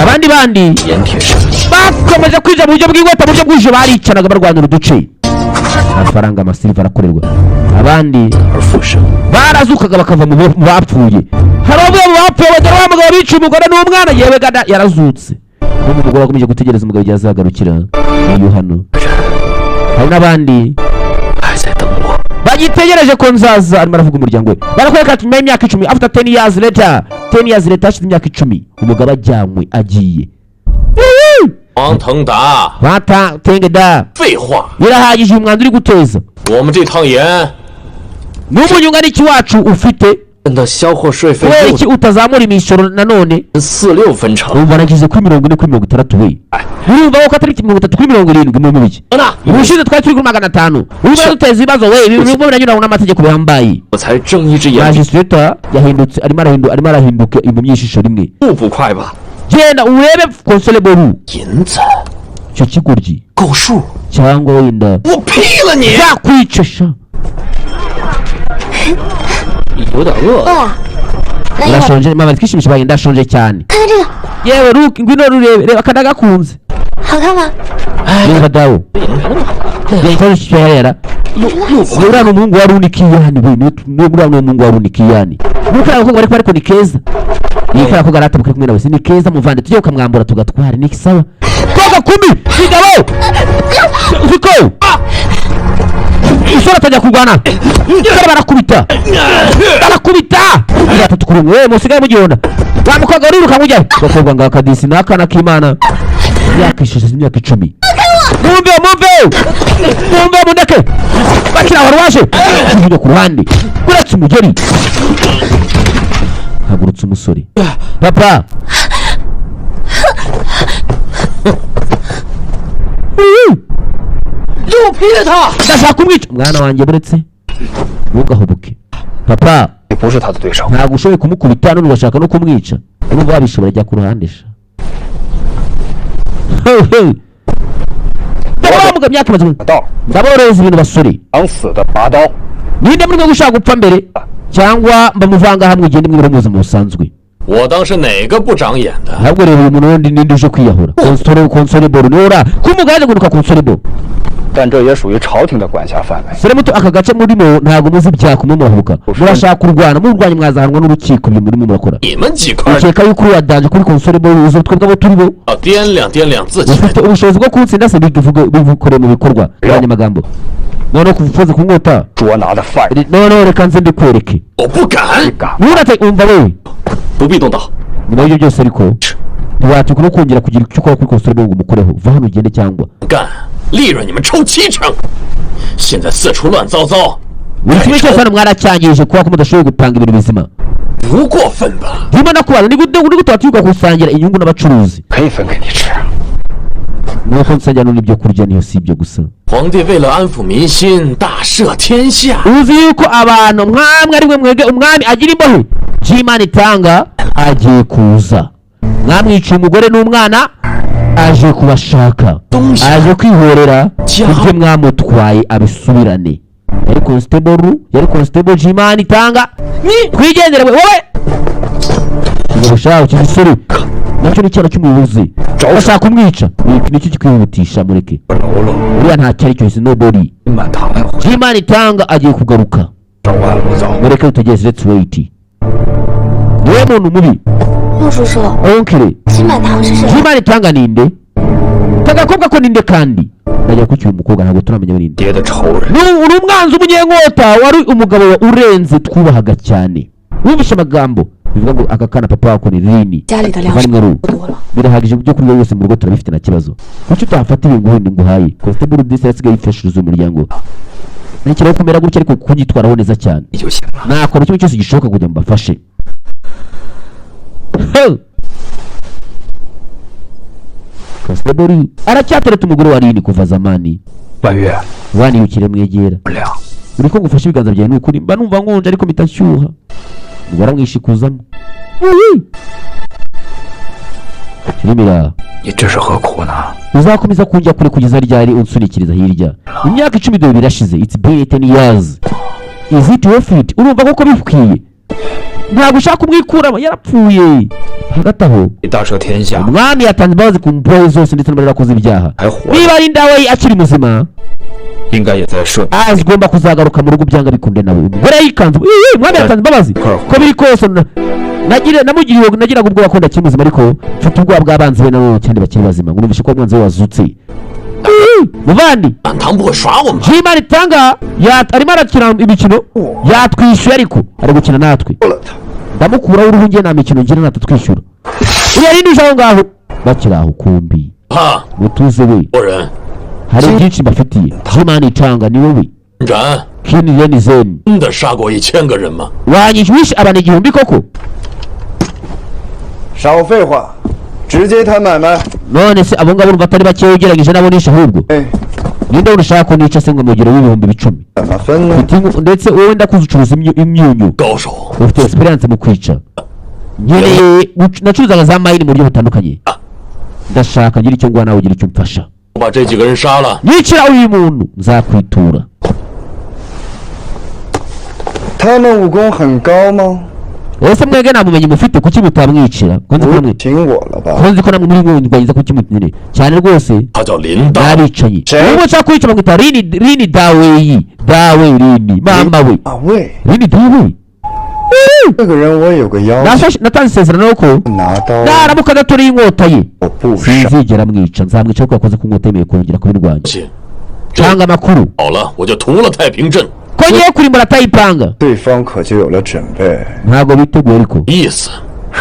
Abandi bandi 盐铁生意。 bakomeje kwinjira mu buryo bw'inkota, mu buryo bw'ijoro baricanaga, barwanira uduce, amafaranga, amasiliva arakorerwa. Abandi 而复生。 barazukaga bakava mu bapfuye. Hari umwe mu bapfuye bagera wa mugabo biciye umugore n'umwana, yewe gada, yarazutse. N'ubu umugore wakomeje gutegereza umugabo igihe azagarukira uyu hano. Hari n'abandi 还在等我。 bagitegereje ko nzaza. Arimo aravuga umuryango we. Barakwereka ati nyuma y'imyaka 10, after 10 years later, 10 years later, hashize imyaka 10 umugabo ajyanywe agiye. 王腾达， Bata tenge da. 废话， Birahagije uyu mwanzuro uri guteza. 我们这趟盐 N'umunyunga n'iki wacu ufite? 的销货税费 Kubera 又 iki utazamura imisoro nanone? 四六分成。 Umva, nageze kuri 40 kuri 60 we. Urumva ko atari 30 kuri 70 mu biki? 呢， Ubushize twari turi kuri 500. Urumva duteza ibibazo we. Ibi birimo biranyuranywa n'amategeko bihambaye. 我才睁一只眼 Magistrate yahindutse, arimo arahinduka impumyi y'ijisho rimwe. 不不快吧？ Genda urebe konsole boru. 银子 Icyo kigoryi 够数， cyangwa wenda 我劈了你！ zakwica sha. 有点饿。 饿了，那一会儿 Urashonje mama? Twishimisha baye, ndashonje cyane. 看看这个 Yewe Luke, ngwino rurebe, reba aka ndagakunze. 好看吗？ Reba dawo, reba ikibazo cyera. Uriya ni umuhungu wa Runikiyani we. Niwe, uriya ni umuhungu wa Runikiyani. Nuko kariya gakobwa ariko ni keza. Ni kariya kobwa arata kuri kumwe nawe si ni keza muvande? Tujye ukamwambura tugatwara, ni sawa koga kumi kigabo uziko usore atajya kurwana. Dore barakubita, barakubita batatu kuri umwe. We musigaye mugihonda wa mukobwa, uriruka mujya gakobwa ngo akadisi ni akana k'Imana, imyaka 6, imyaka 10. Mumve, mumve, mumve, mundeke. Bakira wari waje kujya ku ruhande uretse umugeri hagurutse umusore. Papa. 又劈了他！ Ndashaka kumwica mwana wanjye. Buretse, ntugahubuke papa. 你不是他的对手。 Ntabwo ushoboye kumukubita none ugashaka no kumwica. Urumva wabishobora? Jya ku ruhande sha. Ndabamuga imyaka imaze 道， ndaborohereza ibintu basore. 想死的拔刀， Ninde muri mwe ushaka gupfa mbere, cyangwa mbamuvanga hamwe ugende mwibera mu buzima busanzwe? 我当是哪个不长眼的？ Ahubwo reba uyu muntu wundi, ninde uje kwiyahura? Konsole boro niwe ura kumuga yaje gunuka konsole boro. 但这也属于朝廷的管辖范围。 Sore muto, aka gace murimo ntabwo muzi ibyaka murimo murahubuka, murashaka kurwana, murwanya mwazahanwa n'urukiko. Ibyo murimo murakora, 你们几块 ukeka yuko uri wadanje kuri konsole boro uzi twebwe abo turi bo? 要掂量掂量自己。 Ufite ubushobozi bwo kuwutsinda se? Bivuge, bikore mu bikorwa abanyamagambo. Noneho kuvuze ku nkota 捉拿的犯人， noneho reka nze mbikwereke. 我不敢， 敢 Nturate, umva wewe. 不必动刀， Nyuma y'ibyo byose ariko ntiwatinya no kongera kugira icyo ukora kuri konsole ngo umukoreho. Va hano ugende cyangwa 干，利润你们抽七成，现在四处乱糟糟， Buri kimwe cyose hano mwaracyangije kubera ko mudashoboye gupanga ibintu bizima. 不过分吧？ Ndimo ndakubaza, ni gute, ni gute watinyuka gusangira inyungu n'abacuruzi? 可以分给你吃。 Nuko nsangira n'ibyo ibyo kurya niyo, si ibyo gusa. 皇帝为了安抚民心，大赦天下。 Uzi yuko abantu mwamwe ari mwe mwege umwami agira imbohe by'Imana itanga agiye kuza, mwamwiciye umugore n'umwana, aje kubashaka, aje kwihorera ibyo mwamutwaye abisubirane. Yari constable ru, yari constable Jimani itanga. Twigendere we wowe ngo shaho iki gisore nacyo ni icyana cy'umuyobozi, bashaka kumwica. Nicyo kikwihutisha, mureke uriya ntacyo ari cyo, is nobody. 满堂来回 Jimani itanga agiye kugaruka. 找完了走。 Mureke dutegereze, let's wait. Niwe muntu mubi. 陆叔叔， Oncle. 金满堂是谁？ Jimani itanga ninde? Kagakobwa ko ninde? Kandi ndajya kuki uyu mukobwa ntabwo turamenya we ninde. 爹的仇人， Ni umwanzi umunyenkota wari umugabo wa urenze twubahaga cyane. Wumvishe amagambo bivuga ngo aka kana papa wako ni Rini. 家里的粮食 Muvandimwe Ru, 多了， birahagije, ibyo kurya byose mu rugo turabifite, nta kibazo. Kuki utafata ibi nguhe nguhaye? Constable Disi yasigaye yifashiriza umuryango, ntakiraho kumera gutya ariko kunyitwaraho neza cyane. 你就行了。 Nakora kimwe cyose gishoboka kugira ngo mbafashe. Hey! Constable aracyatereta umugore wa Rini kuva zamani. 婉月， Waniyukire mwegera. 不了， Uri ko ngufashe ibiganza byawe, ni ukuri mba numva nkonje ariko mpita nshyuha. Umugore aramwishikuzamo. Uyi! Filime iraha. 你这是何苦呢？ Uzakomeza kunjya kure kugeza ryari, unsunikiriza hirya? Imyaka 10 dore birashize. It's been 10 years, is it worth it? Urumva koko bikwiye? Ntabwo ushaka kumwikuramo, yarapfuye. Hagati aho, 你大赦天下， umwami yatanze imbabazi ku mbohe zose ndetse n'abari bakoze ibyaha. 还活着， Niba ari ndawe akiri muzima, 应该也在赦。 azigomba kuzagaruka mu rugo byanga bikunde nawe. Umugore yikanze. Ii, umwami yatanze imbabazi, ko biri kose nagire namugiriye nagiraga ubwoba ko ndakiri muzima, ariko mfite ubwoba bw'abanzi be nabo cyane bakiri bazima, ngo numvishe ko umwanzi we wazutse. Ii, muvandi, 满堂不会耍我们吧？ Jimana itanga arimo arakina imikino, yatwishyuye ariko ari gukina natwe. 了他。 Ndamukuraho uruhu, njye nta mikino ngira natatwishyura. Uriya rindije aho ngaho bakiri aho kumbi. 怕 Mutuze we. 国人 Hari byinshi mbafitiye. Jimana itanga ni wowe. 然 Kini Reni Zeni. 真的杀过1000个人吗？ Wanyishe, wishe abantu 1000 koko? 少废话，直接谈买卖。 None se abo ngabo urumva atari bakeya ugereranyije n'abo nishe ahubwo? 哎， Ninde wundi ushaka ko nica se ngo mugero w'10,000? 怎么分呢？ Ufite ndetse wowe ndakuzi ucuruza imyunyu. 高手 Ufite experience mu kwica. Nkeneye nacuruzaga za mayini mu buryo butandukanye, ndashaka ngira icyo nguha nawe ugira icyo umfasha. 我把这几个人杀了， Nicira uyu muntu nzakwitura. 他们武功很高吗？ Ese mwebwe nta bumenyi mufite? Kuki mutamwicira ko nzi ko namwe 请我了吧？ ko nzi ko namwe muri mwungwanyiza? Kuki mutinire cyane rwose? 他叫林大， N'abicanyi. Ce? Ubu nshaka kwica bamwita Rini, Rini Daweyi, Dawe Rini mama we. 啊喂， Rini Dawe. 这个人我有个要求， Natanze isezerano ko 拿刀 naramuka adatoriye inkota ye, 我不杀。 sinzigera mwica. Nzamwica kuko yakoze ku nkota, yemeye kongera kubirwanya. 行， Tanga amakuru 好了，我就屠了太平镇。 ko ngiye kurimbura atayipanga. 对方可就有了准备。 Ntabwo biteguye ariko. 意思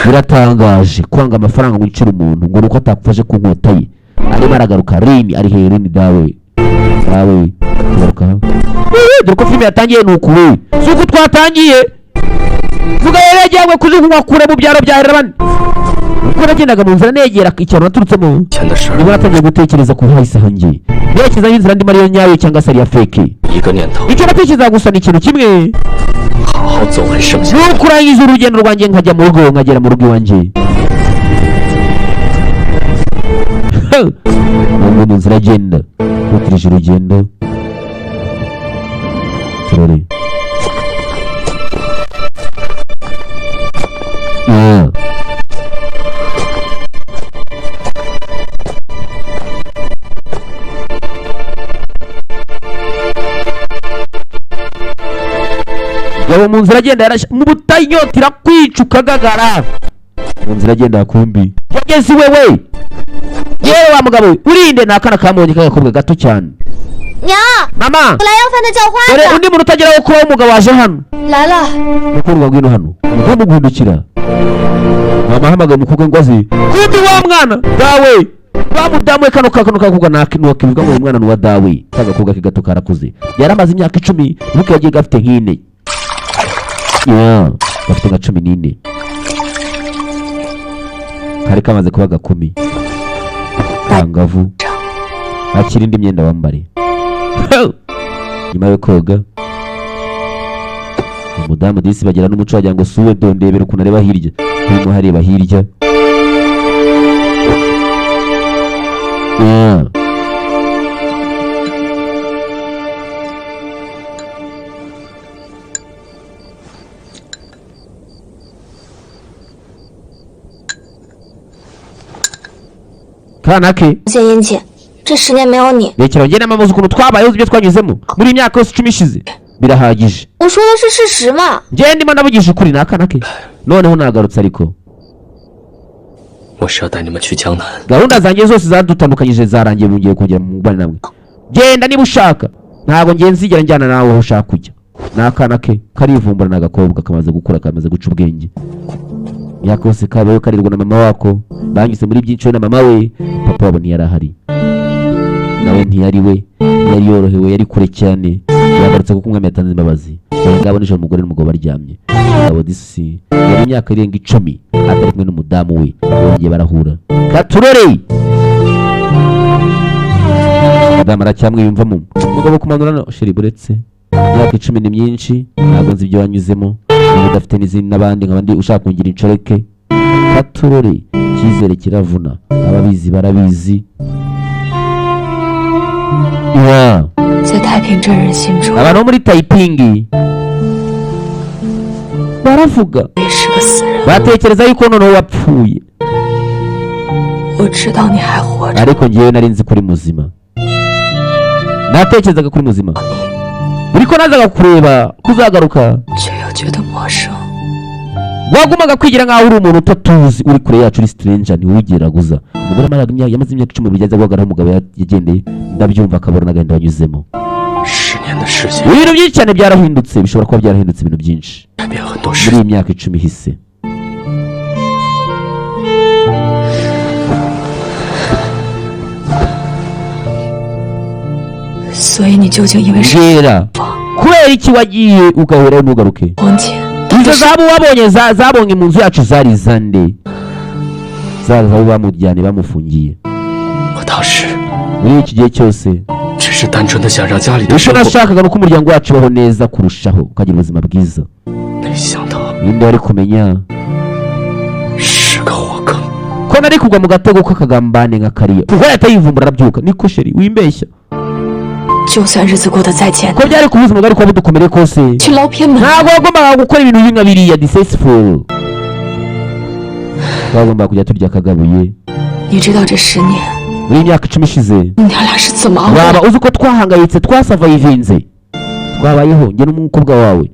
Biratangaje kwanga amafaranga ngo wicire umuntu ngo nuko atakufashe ku nkota ye. Arimo aragaruka Rini, ari hehe? Rini Dawe, Dawe garuka. Dore ko filime yatangiye ni uku we, si uku twatangiye. Vuga rero, yajyanywe kujugunywa kure mu byaro bya Herabani. Ubwo nagendaga mu nzira negera icyaro naturutsemo, 钱的事儿， nibwo natangiye gutekereza ku hahise hanjye, nerekeza aho inzira ndimo ariyo nyayo cyangwa se ari iya fake. 一个念头， Icyo natekerezaga gusa ni ikintu kimwe, 好好走完剩下 ni ukurangiza urugendo rwanjye nkajya mu rugo, nkagera mu rugo iwanjye. Ubwo mu nzira agenda nkurikije urugendo turore. Yeah. Yaba mu nzira agenda yarashe mu butayu, inyota irakwica ukagagara. Mu nzira agenda kumbi yageze iwe we. Yewe wa mugabo we, urinde. Ni akana kamubonye k'agakobwa gato cyane. 娘， Mama, 我来要饭的叫花 dore 子 undi muntu utageraho kuba umugabo waje hano. 来了。 Mukundwa, ngwino hano. Ugomba guhindukira. Mama ahamagaye umukobwa ngo aze. Kumbi wa mwana dawe wa mudamu we, kano kakobwa ntakivuga ngo uyu mwana ni uwa dawe. Ka gakobwa ke gato karakuze, yari amaze imyaka 10, nuko yagiye gafite nk'ine. Yeah, gafite nka 14, kari kamaze kuba gakumi kangavu. Akira indi myenda wambare. Nyuma yo koga, umudamu disi bagira n'umuco, wagira ngo si uwe. Dondebera ukuntu areba hirya, urimo hareba hirya. Yeah. Kana ke. 谢殷勤，这10年没有你， Rekera njye na mama, uzi ukuntu twabayeho, uzi ibyo twanyuzemo muri iyi myaka yose 10 ishize, birahagije. 我说的是事实嘛。 Njye ndimo ndavugisha ukuri, ni akana ke. Noneho nagarutse ariko. 我是要带你们去江南。 Gahunda zanjye zose zadutandukanyije zarangiye, ngiye kongera mu mubane namwe. Genda niba ushaka, ntabwo ngiye nzigera njyana nawe aho ushaka kujya. Ni akana ke karivumbura, ni agakobwa kamaze gukura, kamaze guca ubwenge. Imyaka yose kabayeho karirwa na mama wako, banyuze muri byinshi we na mama we. Papa wabo ntiyari ahari, nawe ntiyari we, ntiyari yorohewe, yari kure cyane. Yagarutse kuko umwami yatanze imbabazi. Dore ngabo nijoro umugore n'umugabo baryamye. Umugabo disi yari imyaka irenga 10 atari kumwe n'umudamu we, bongeye barahura. Katurore. Madamu aracyamwiyumvamo. Umugabo kumanura no chéri, buretse imyaka 10 ni myinshi, ntabwo nzi ibyo wanyuzemo, niba udafite n'izindi n'abandi nk'abandi ushaka kungira inshoreke katurore. Icyizere kiravuna, ababizi barabizi ya. 在太平镇人心中， Abantu bo muri Tayipingi baravuga, 我也是个死人。 batekereza yuko noneho wapfuye. 我知道你还活着， Ariko ngewe nari nzi ko uri muzima, natekerezaga ko uri muzima. Buri ko nazaga kureba ko uzagaruka, 却又觉得陌生。 Wagumaga kwigira nk'aho uri umuntu utatuzi, uri kure yacu, uri stranger, ntiwigeraguza. Umugore yamaze imyaka 10 buri aza guhagarara aho umugabo yagendeye, ndabyumva, akabona n'agahinda wanyuzemo. 10年的时间， Ibintu byinshi cyane byarahindutse, bishobora kuba byarahindutse ibintu byinshi 改变很多事 muri iyi myaka 10 ihise. 所以你究竟因为什 Mbwira, kubera iki wagiye ugaherayo ntugaruke? 么黄金？ Izo zahabu wabonye zabonye mu nzu yacu zari izande? Za zahabu bamujyanye bamufungiye. 我当时 Muri iki gihe cyose, 只是单纯的想让家里的 icyo 生活， nashakaga ni uko umuryango wacu ubaho neza kurushaho, ukagira ubuzima bwiza. 没想到 Ninde wari kumenya 是个火坑。 ko nari kugwa mu gatego k'akagambane nka kariya? Kuko yahita yivumbura, arabyuka: "Niko chéri, wimbeshya." 就算日子过得再艰 Ko 难， byari kuba ubuzima bwari kuba budukomereye kose, 去捞偏门， ntabwo wagombaga gukora ibintu bibi nka biriya. Disgraceful, twagombaga kujya turya akagabuye. 你知道这10年 Muri iyi myaka 10 ishize, 你娘俩是怎么熬过 waba 来？ uzi uko twahangayitse, twasavayivinze, twabayeho njye n'umukobwa wawe?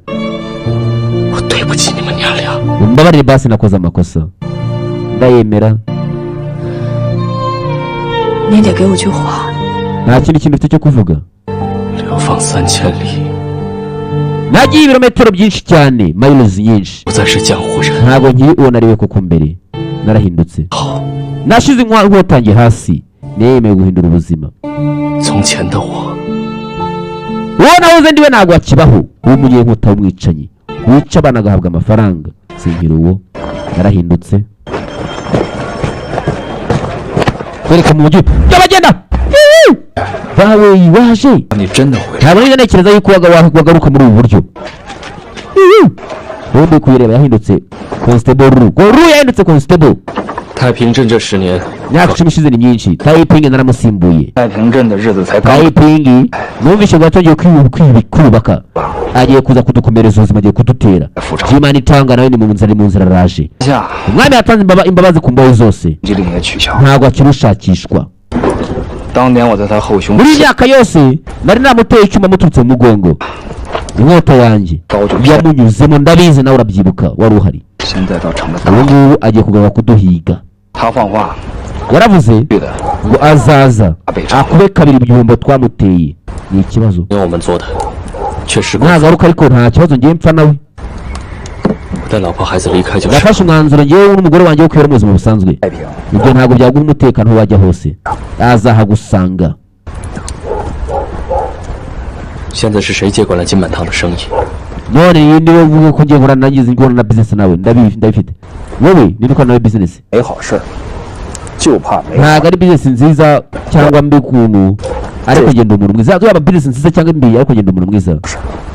我对不起你们娘俩。 Umbabarire basi, nakoze amakosa ndayemera. 你得给我句话， Nta kindi kintu ufite cyo kuvuga? 流放3000里， Nagiye ibirometero byinshi cyane, miles nyinshi. 不再是江湖人。 Ntabwo nkiri uwo nariwe koko mbere, narahindutse. 好， Nashize inkotangi hasi, niyemeye guhindura ubuzima. 从前的我 Uwo nahoze ndiwe ntabwo akibaho, uwo munyenkota w'umwicanyi wica abana agahabwa amafaranga, sinkiri uwo, narahindutse. Kwereka mu mujyi by'abagenda bawe waje. 你真的回来？ Ntabwo nigeze ntekereza yuko wagaruka muri ubu buryo. Ubundi kuyireba yahindutse constable Ru Ru, yahindutse constable. 太平镇这10年， Imyaka 10 ishize ni myinshi. Tayipingi naramusimbuye. 太平镇的日子才刚 Tayipingi numvise ngo yatangiye kwiyubaka, agiye kuza kudukomereza ubuzima, agiye kudutera. Jimani Tanga nawe ni mu nzira, ari mu nzira araje. 下， Umwami yatanze imbabazi ku mbohe zose. 禁令也取消。 Ntabwo akirushakishwa. 当年我在他后胸 Muri iyi myaka yose nari namuteye icyuma muturutse mu mugongo, inkota yanjye yamunyuzemo, ndabizi nawe urabyibuka, wari uhari. 现在倒成了大 Ubu ngubu agiye kugaruka kuduhiga. 他放话 Yaravuze 去的， ngo azaza akube kabiri ibihombo twamuteye, ni ikibazo. 连我们做的确实过。 Nagaruka ariko nta kibazo, ngiye mpfa nawe. 我带老婆孩子离开就是。 Nafashe umwanzuro ngewe n'umugore wanjye wo kwibera mu buzima busanzwe. 太平 Ibyo ntabwo byaguha umutekano, aho wajya hose azahagusanga. 现在是谁接管了金满堂的生意？ None iyi niwe uvuga ko ngiye nkorana nangize nkorana na business nawe, ndabifite, wowe ninde ukorana nawe business? 没好事儿，就怕没好。 Ntabwo ari business nziza cyangwa mbi ukuntu, ariko ngenda umuntu mwiza. Yaba business nziza cyangwa mbi, ariko ngenda umuntu mwiza,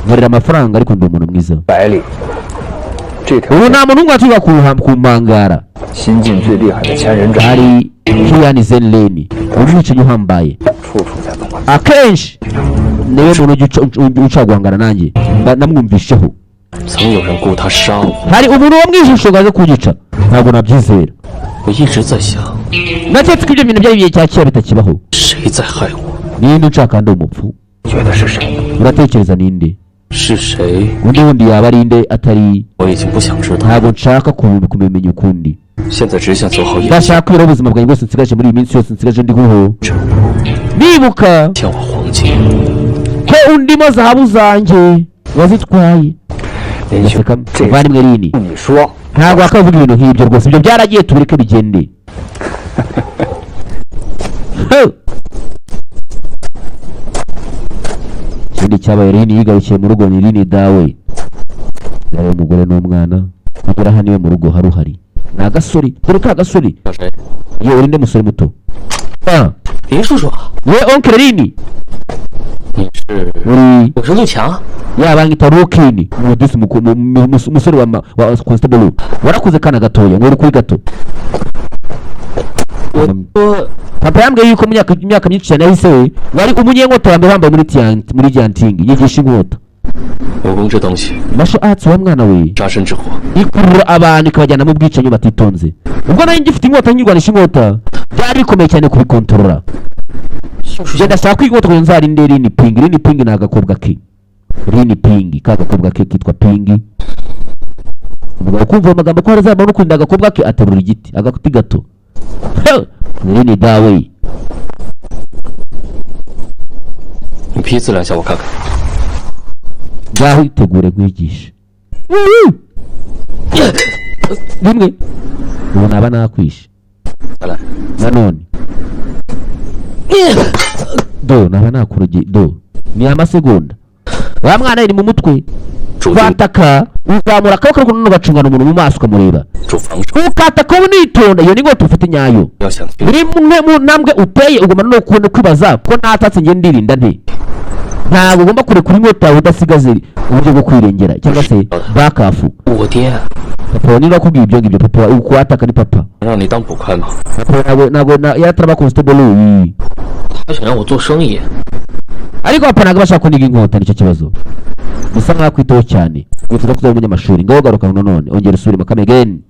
nkorera amafaranga, ariko ndi umuntu mwiza. 百里，这条 Ubu nta muntu n'umwe waturuka ku mpangara. 新晋最厉害的千人斩， Hari Kiyani Zenleni, umwicanyi uhambaye. 处处在动。 Akenshi niwe muntu ujya uca guhangana nanjye. Namwumvisheho. 曾有人雇他杀我， Hari umuntu wo mu ijisho ngo aze kunyica, ntabwo nabyizera. 我一直在想， Naketse ko ibyo bintu byari igihe cya kera bitakibaho. 谁在害我？ Ninde unshaka ndi umupfu? 觉得是谁？ Uratekereza ninde? 是谁？ Undi wundi yaba ari nde atari? 我已经不想知道， Ntabwo nshaka kubimenya ukundi. 现在只想走好眼 Ndashaka kwiberaho ubuzima bwanjye bwose nsigaje muri iyi minsi yose nsigaje ndiho, nibuka 欠我黄金， ko undimo zahabu zanjye wazitwaye. 林兄， Ndaseka. 这 Muvandimwe Rini, 你说 ntabwo wakavuga ibintu nk'ibyo rwose, ibyo byaragiye, tubireke bigende. Ho! Ikindi cyabaye, Rini yigarukiye mu rugo, ni Rini dawe yari umugore n'umwana, kugera hano iwe mu rugo hari uhari ni agasore, dore ka gasore. 叫谁？ Yewe, urinde musore muto? Ah, 林叔叔， we oncle Lini. 你是？ Uri 我是陆强。 Yabangita Rukini, umudisi umusore wa constable Lu. Warakuze kana gatoya ngo uri kuri gato. 我说 Papa yambwiye yuko mu myaka myinshi cyane yahise we wari umunyenkota wa mbere wambaye muri Tian muri Jianting yigisha inkota. 武功这东西， Martial arts wa mwana we 杀身之祸。 ikurura abantu ikabajyana mu bwicanyi batitonze. Ubwo nari ngifite inkota nkirwanisha inkota byari bikomeye cyane kubikontorora. Njye ndashaka kwiga inkota kugira ngo nzarinde Rini Pingi. Rini Pingi ni agakobwa ke, Rini Pingi ka gakobwa ke kitwa Pingi. Umugabo kumva ayo magambo ko harazaba no kurinda agakobwa ke aterura igiti agati gato. He! Rini dawe. 你劈刺两下，我看看。 Ngaho itegure nkwigishe rimwe ubu naba nakwishe. 再来。 Nanone do naba nakurugi do ni amasegonda wa mwana iri mu mutwe. 主动 Kwataka uzamura akaboko ariko nanone ugacungana umuntu mu maso ukamureba. 主防守， Ukataka unitonda, iyo ni inkota ufite nyayo. 要想清 Buri mwe mu ntambwe uteye ugomba no kubona kwibaza ko natatse njye ndirinda nte. Ntabwo ugomba kurekura inkota yawe udasigaze uburyo bwo kwirengera cyangwa se bakafu. 我爹 Papa niba akubwiye ibyo ngibyo, papa ukwataka ni papa. 让你当捕快吗？ Papa ntabwo yarataraba constable uyu. 他想让我做生意。 Ariko papa ntabwo abasha kuniga inkota, nicyo kibazo. Bisa nkaho akwitaho cyane wifuza kuzaba umunyamashuri. Ngaho garuka nanone ongera usubiremo kamegeni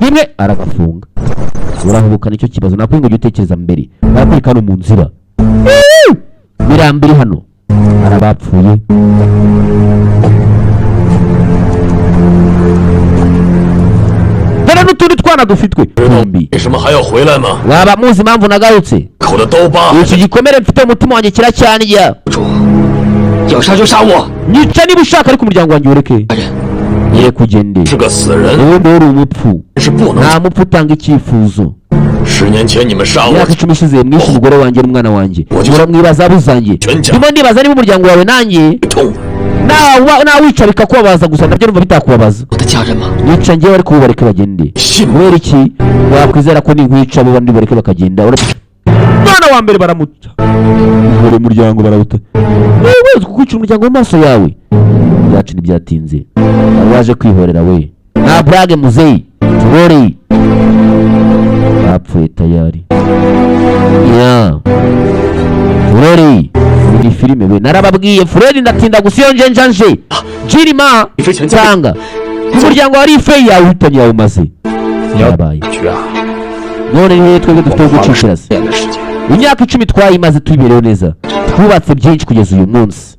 rimwe aragafunga urahubuka, nicyo kibazo. Nakwiye ngo ujye utekereza mbere. Barakwereka hano mu nzira mirambo iri hano hari abapfuye. Dore n'utundi twana dufitwe twombi. 为什么还要回来吗？ Waba muzi impamvu nagarutse? 口的刀疤 Iki gikomere mfite mu mutima wanjye kiracyandya. 主，要杀就杀我。 Nyica niba ushaka ariko umuryango wanjye ureke ye kugende. 是个死人， Ubundi uri umupfu. 是不能。 Nta mupfu utanga icyifuzo. 10年前你们杀我 Imyaka 10 ishize mwishe umugore wanjye n'umwana wanjye, muramwibaza abuzanjye. Ndimo ndibaza niba umuryango wawe nanjye 痛， nawica bikakubabaza gusa nabyo numva bitakubabaza. 我的家人吗？ Nica njyewe ariko ubu bagende. 信吗？ Kubera iki wakwizera ko ninkwica abo bandi bareke bakagenda? Mwana wa mbere baramuca buri muryango barawuta. Wewe kukwica umuryango mu maso yawe byacu ntibyatinze wari waje kwihorera we nta burage muzeyi turoreye bapfuye tayari ya turoreye. Ni filime we narababwiye Fred ndatinda gusa iyo nje njanje Jirima tanga umuryango wari ife yawe uhitanye yawe umaze yarabaye. 局啊， None nihe twebwe dufite 我 ho 们花了 gucishira 十 se 年的时间， Imyaka 10 twayimaze tuyibereho neza, twubatse byinshi kugeza uyu munsi.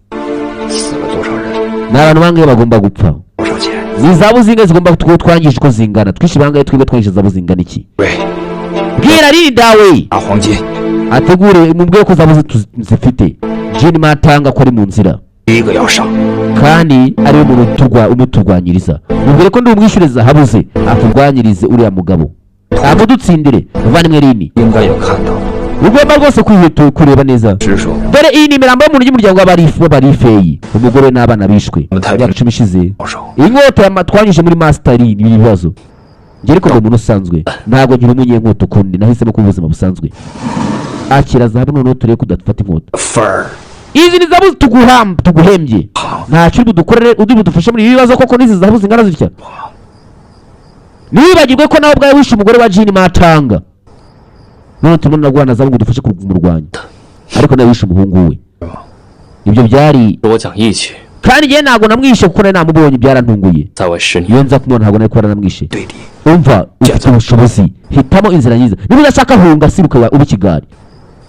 死了多少人， Ni abantu bangahe bagomba gupfa? 多少钱？ Ni zabu zingahe zigomba twangije uko zingana? Twishe bangahe twebwe twangije zabu zingana iki? 喂， Bwira Rinda we 拿黄金， ategure mubwire ko zabu zifite Jin Matanga ko ari mu nzira. 第一个要上， Kandi ariwe muntu umuturwanyiriza. Mubwire ko ndi umwishyure zahabu ze aturwanyirize uriya mugabo amudutsindire. Muvandimwe Rini, 应该有看到。 ugomba rwose kwihuta kureba neza. 直说， Dore iyi ni imirambo y'umuntu y'umuryango w'abarifeyi, umugore n'abana bishwe imyaka 10 ishize. 保守， Inkota twanyuze muri masitari ni ibibazo. Njye ariko ndi umuntu usanzwe, ntabwo ngira umunyenkota ukundi, nahisemo kuba ubuzima busanzwe. Akira zahabu noneho turebe ko udafata inkota. 分儿 Izi ni zahabu tuguhembye, ntacyo uri budukorere uri budufashe muri ibi bibazo koko n'izi zahabu zingana zitya? Ntiwibagirwe ko nawe ubwawe wishe umugore wa Jini Matanga, none turimo narwana zahabu ngo udufashe kumurwanya, ariko nawe wishe umuhungu we. Ibyo byari 我讲义气， kandi njyewe ntabwo namwishe kuko nari namubonye byarantunguye. 在外10年， Iyo nza kumubona ntabwo nari kuba naramwishe. 对敌， Umva, ufite ubushobozi, hitamo inzira nziza. Niba udashaka hunga siruka ube ikigari.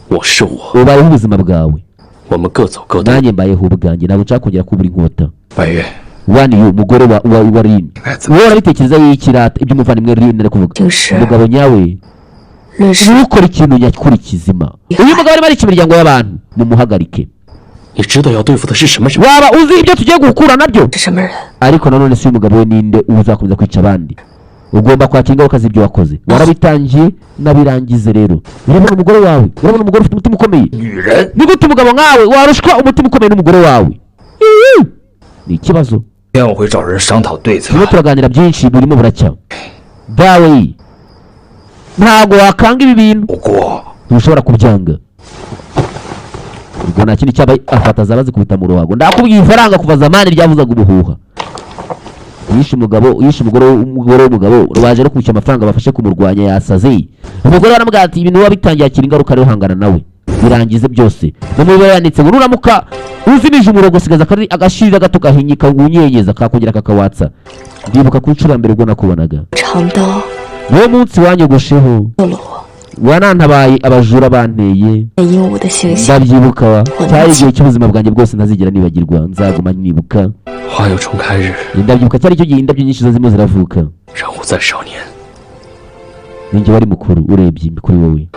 我是我， Ubayeho ubuzima bwawe. 我们各走各的。 Nanjye mbayeho ubwanjye, ntabwo nshaka kongera kubura inkota. 白月， Wani yu umugore wa Rini. 该怎么？ Wowe urabitekereza y'ikirata ibyo umuvandimwe Rini ari kuvuga? 平时 Umugabo nyawe 律师 ntukore ikintu nyakuri kizima. Uyu mugabo arimo arica imiryango y'abantu, mumuhagarike. 你知道要对付的是什么人？ Waba uzi ibyo tugiye gukura nabyo? 是什么人？ Ariko nanone si uyu mugabo we ninde uzakomeza kwica abandi? Ugomba kwakira ingaruka z'ibyo wakoze, warabitangiye nabirangize. Rero urabona umugore wawe, urabona umugore ufite umutima ukomeye. 女人， Ni gute umugabo nkawe warushwa umutima ukomeye n'umugore wawe? Iiii! Ni ikibazo. 天我会找人商讨对策 Turimo。turaganira byinshi burimo buracya dawe. Ntabwo wakanga ibi bintu. 不过 Ntushobora kubyanga. Ubwo nta kindi cyabaye, afata zaba zikubita mu ruhago. Ndakubwiye, ifaranga kuva zamani ryavuzaga ubuhuha. Yishe umugabo, yishe umugore, umugore w'umugabo waje no kwishyura amafaranga bafashe kumurwanya. Yasaze umugore, baramubwira ati: "Ibintu biba bitangiye akira ingaruka rero, hangana nawe birangize byose." No mu yanditse ngo nuramuka uzimije umuriro, gusigaza akari agashirira gato gahinyika unyenyeza kakongera kakawatsa. Ndibuka ku nshuro ya mbere ubwo nakubonaga, 长刀 niwo munsi wanyogosheho, 救了我， wanantabaye abajura banteye. 鹦鹉的形象。 Ndabyibuka wa, cyari igihe cy'ubuzima bwanjye bwose ntazigera nibagirwa, nzaguma nibuka. 花有重开日， Ndabyibuka, cyari icyo gihe indabyo nyinshi zirimo ziravuka. 人无再少年。 Ninjye wari mukuru urebye kuri wowe,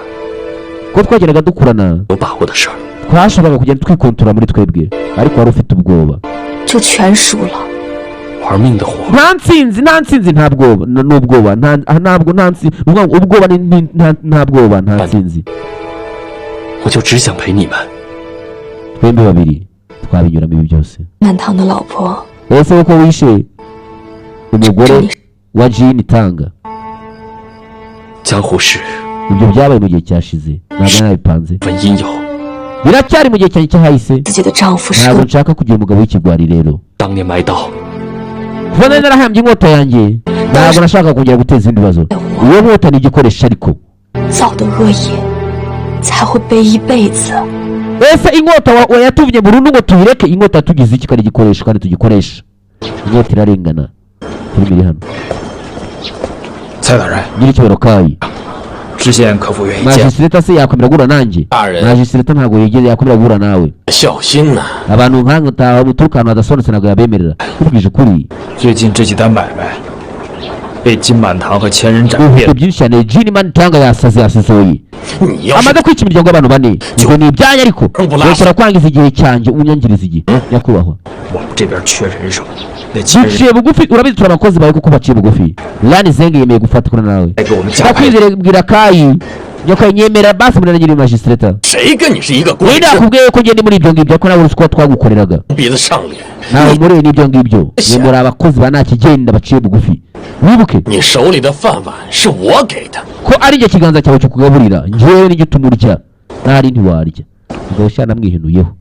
ko twagendaga dukurana. 有把握的事儿， Twashoboraga kugenda twikontorora muri twebwe, ariko wari ufite ubwoba. 就全输了。 玩命的活， Nta ntsinzi, nta ntsinzi, nta bwoba, n'ubwoba nta, ntabwo nta ntsinzi. Ni ukuvuga ngo ubwoba ni nta bwoba, nta ntsinzi. 我就只想陪你们。 Twembi babiri twabinyuramo ibi byose. 满堂的老婆， Ese ko wishe umugore wa Jini Tanga? 江湖事， Ibyo byabaye mu gihe cyashize, ntabwo nabipanze. 分阴阳。 Biracyari mu gihe cyanjye cyahise. 自己的丈夫是 Ntabwo 个 nshaka kugira umugabo w'ikigwari rero. 当年埋刀， Kuba nari narahambye inkota yanjye, ntabwo nashakaga kongera guteza ibindi bibazo. Iyo nkota ni igikoresho ariko. 造的恶业，才会背一辈子。 Ese inkota wayatuvunye burundu ngo tuyireke? Inkota yatugize iki kandi igikoresho kandi tugikoresha? Inkota irarengana. Filime iri hano. 蔡大人， Nyiricyubahiro Kayi, 知县可否愿意见？ Majisireta se yakwemera guhura nanjye? 大人 Majisireta ntabwo yigeze yakwemera guhura nawe. 小心呐。 Abantu nkange utaha muturuka ahantu hadasobanutse ntabwo yabemerera, nkubwije ukuri. 最近这几单买卖被金满堂和千人斩 Ufite 变， byinshi cyane. Jini Manitanga yasaze, yasizoye. 你要是 Amaze kwica imiryango y'abantu bane. Ibyo ni ibyanyu, ariko rekera kwangiza igihe cyanjye, unyangiriza igihe, nyakubahwa. 我们这边缺人手，那千人 Duciye bugufi, urabizi turi abakozi bawe kuko baciye bugufi. Lani Zenge yemeye gufatikana nawe. 来给我们加派 Ndakwizere, bwira Kayi nyakwaye nyemera basi munana nyiri magistrata. 谁跟你是一个 Wowe 鬼 nakubwiye ko ngende muri ibyo ngibyo, ariko nawe uzi ko twagukoreraga. 鼻子上脸？ Ntawe muri n'ibyo ngibyo, mwe muri abakozi ba nta kigenda baciye bugufi, wibuke 你手里的饭碗是我给的， ko ari njye kiganza cyawe cyo kugaburira, njyewe nijye utuma urya, ntari ntiwarya. Ubwo sha namwihenuyeho.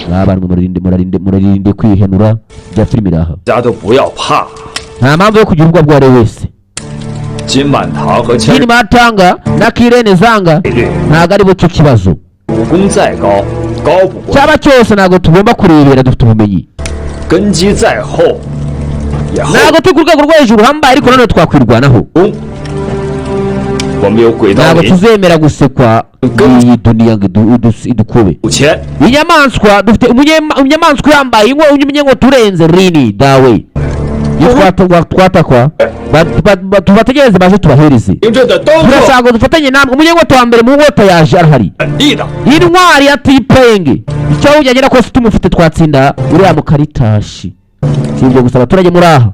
Mwabantu murarinde, murarinde, murarinde kwihenura bya filime iraha. 大家都不要怕， Nta mpamvu yo kugira ubwoba bwo ari we wese. 金满堂和千 Jini 人 Matanga na Kirene Zanga ntabwo ari bo cyo kibazo. 武功再高，高不过 Cyaba cyose ntabwo tugomba kurebera, dufite ubumenyi. 根基再厚，也厚 Ntabwo turi ku rwego rwo hejuru ruhambaye, ariko nanone twakwirwanaho. 功。我们有鬼道 Ntabwo 林 tuzemera gusekwa n'iyi duniya ngo idukube. 五千， Inyamaswa dufite inyamaswa yambaye umunyenkota urenze rini dawe. Iyo twatakwa tubategereze baze tubahereze. 营镇的刀客 Turashaka ngo dufatanye namwe. Umunyenkota wa mbere mu nkota yaje arahari. 本地的 Intwari ya Tipenge, icyo byagenda kose tumufite twatsinda uriya mukaritashi. Si ibyo gusa, abaturage muri aha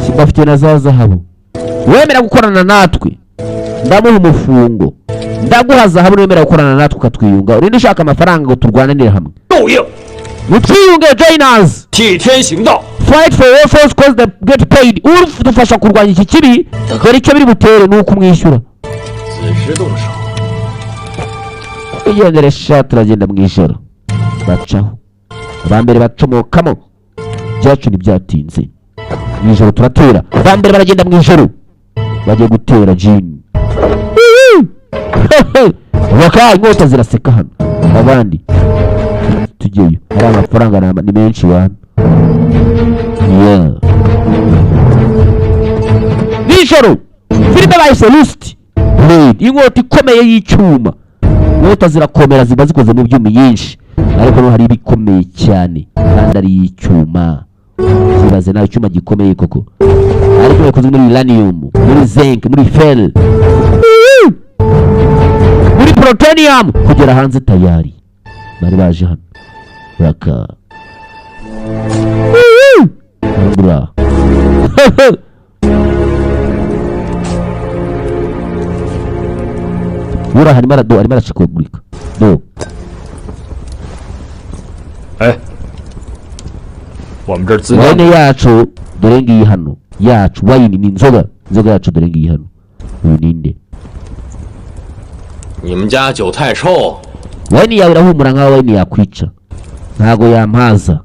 si bafite na za zahabu. Wemera gukorana natwe ndamuha umufungo, ndaguha zahabu. Niwemera gukorana natwe ukatwiyunga, urinde ushaka amafaranga ngo turwananire hamwe? 够硬， Mutwiyunge, join us. 替天行道。 Fight for your force cause the get paid. Udufasha kurwanya iki kibi, dore icyo biri butere ni uko umwishyura. 此时动手， Twigendere sha, turagenda mu ijoro. Bacaho abambere bacomokamo, byacu ntibyatinze. Mu ijoro turatera, abambere baragenda mu ijoro, bagiye gutera jini baka inkota ziraseka hano. Abandi tujyeyo, hari amafaranga ni menshi wana. Yeah. Nijoro filime bahise Rust Blade, inkota ikomeye y'icyuma. Inkota zirakomera, ziba zikoze mu byuma nyinshi, ariko no hari ibikomeye cyane kandi ari icyuma. Zibaze nawe, icyuma gikomeye koko, ariko yakozwe muri uranium, muri zinc, muri fer, muri plutonium. Kugera hanze tayari bari baje hano raka bura. Bura harimo arado, arimo aracikagurika do. 哎，我们这儿资料 Wine yacu dore ngiyi hano yacu. Wine ni inzoga, inzoga yacu dore ngiyi hano. Uyu ninde? 你们家酒太臭。 Wine yawe irahumura nkaho wine yakwica. Ntago yampaza.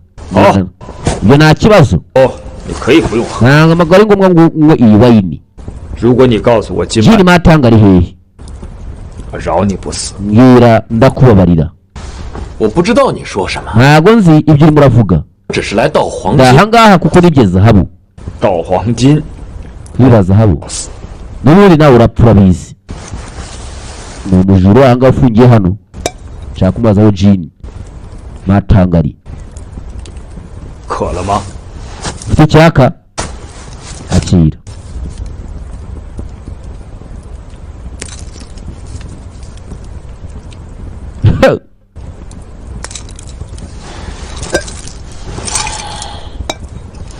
Ibyo nta kibazo. 哦，你可以不用喝。 Ntabwo ari ngombwa ngo unywe iyi wine. 如果你告诉我今 Jini 晚 matanga ari hehe? 我饶你不死。 Mbwira ndakubabarira. 我不知道你说什么， Ntago nzi ibyo urimo uravuga. 只是来盗黄金。 Ndahangaha kuko nibye zahabu. 盗黄金， Kwiba zahabu. N'ubundi nawe urapfa urabizi. Ni umujura ahangaha ufungiye hano. Nshaka kumubaza aho Jini matanga ari. 渴了吗？ Ufite icyaka? Akira.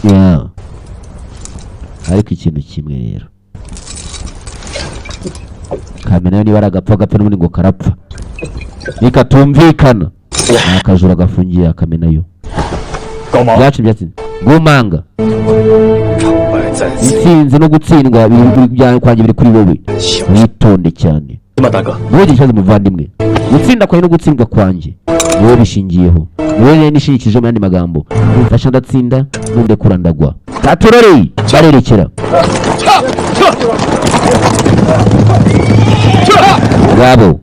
Yeah. Ariko ikintu kimwe rero kamena niba ari agapfa gapfa n'ubundi ngo karapfa nikatumvikana ni akajura gafungiye akamenayo 高毛， byacu byatsinze gumanga 成败在此。 intsinzi no gutsindwa kwanjye biri kuri wowe witonde cyane 马大哥， ntugire ikibazo muvandimwe gutsinda kwawe no gutsindwa kwanjye ni wowe bishingiyeho ni wowe rero nishingikirije mu yandi magambo numfasha ndatsinda nundekura ndagwa katororeye barerekera ngabo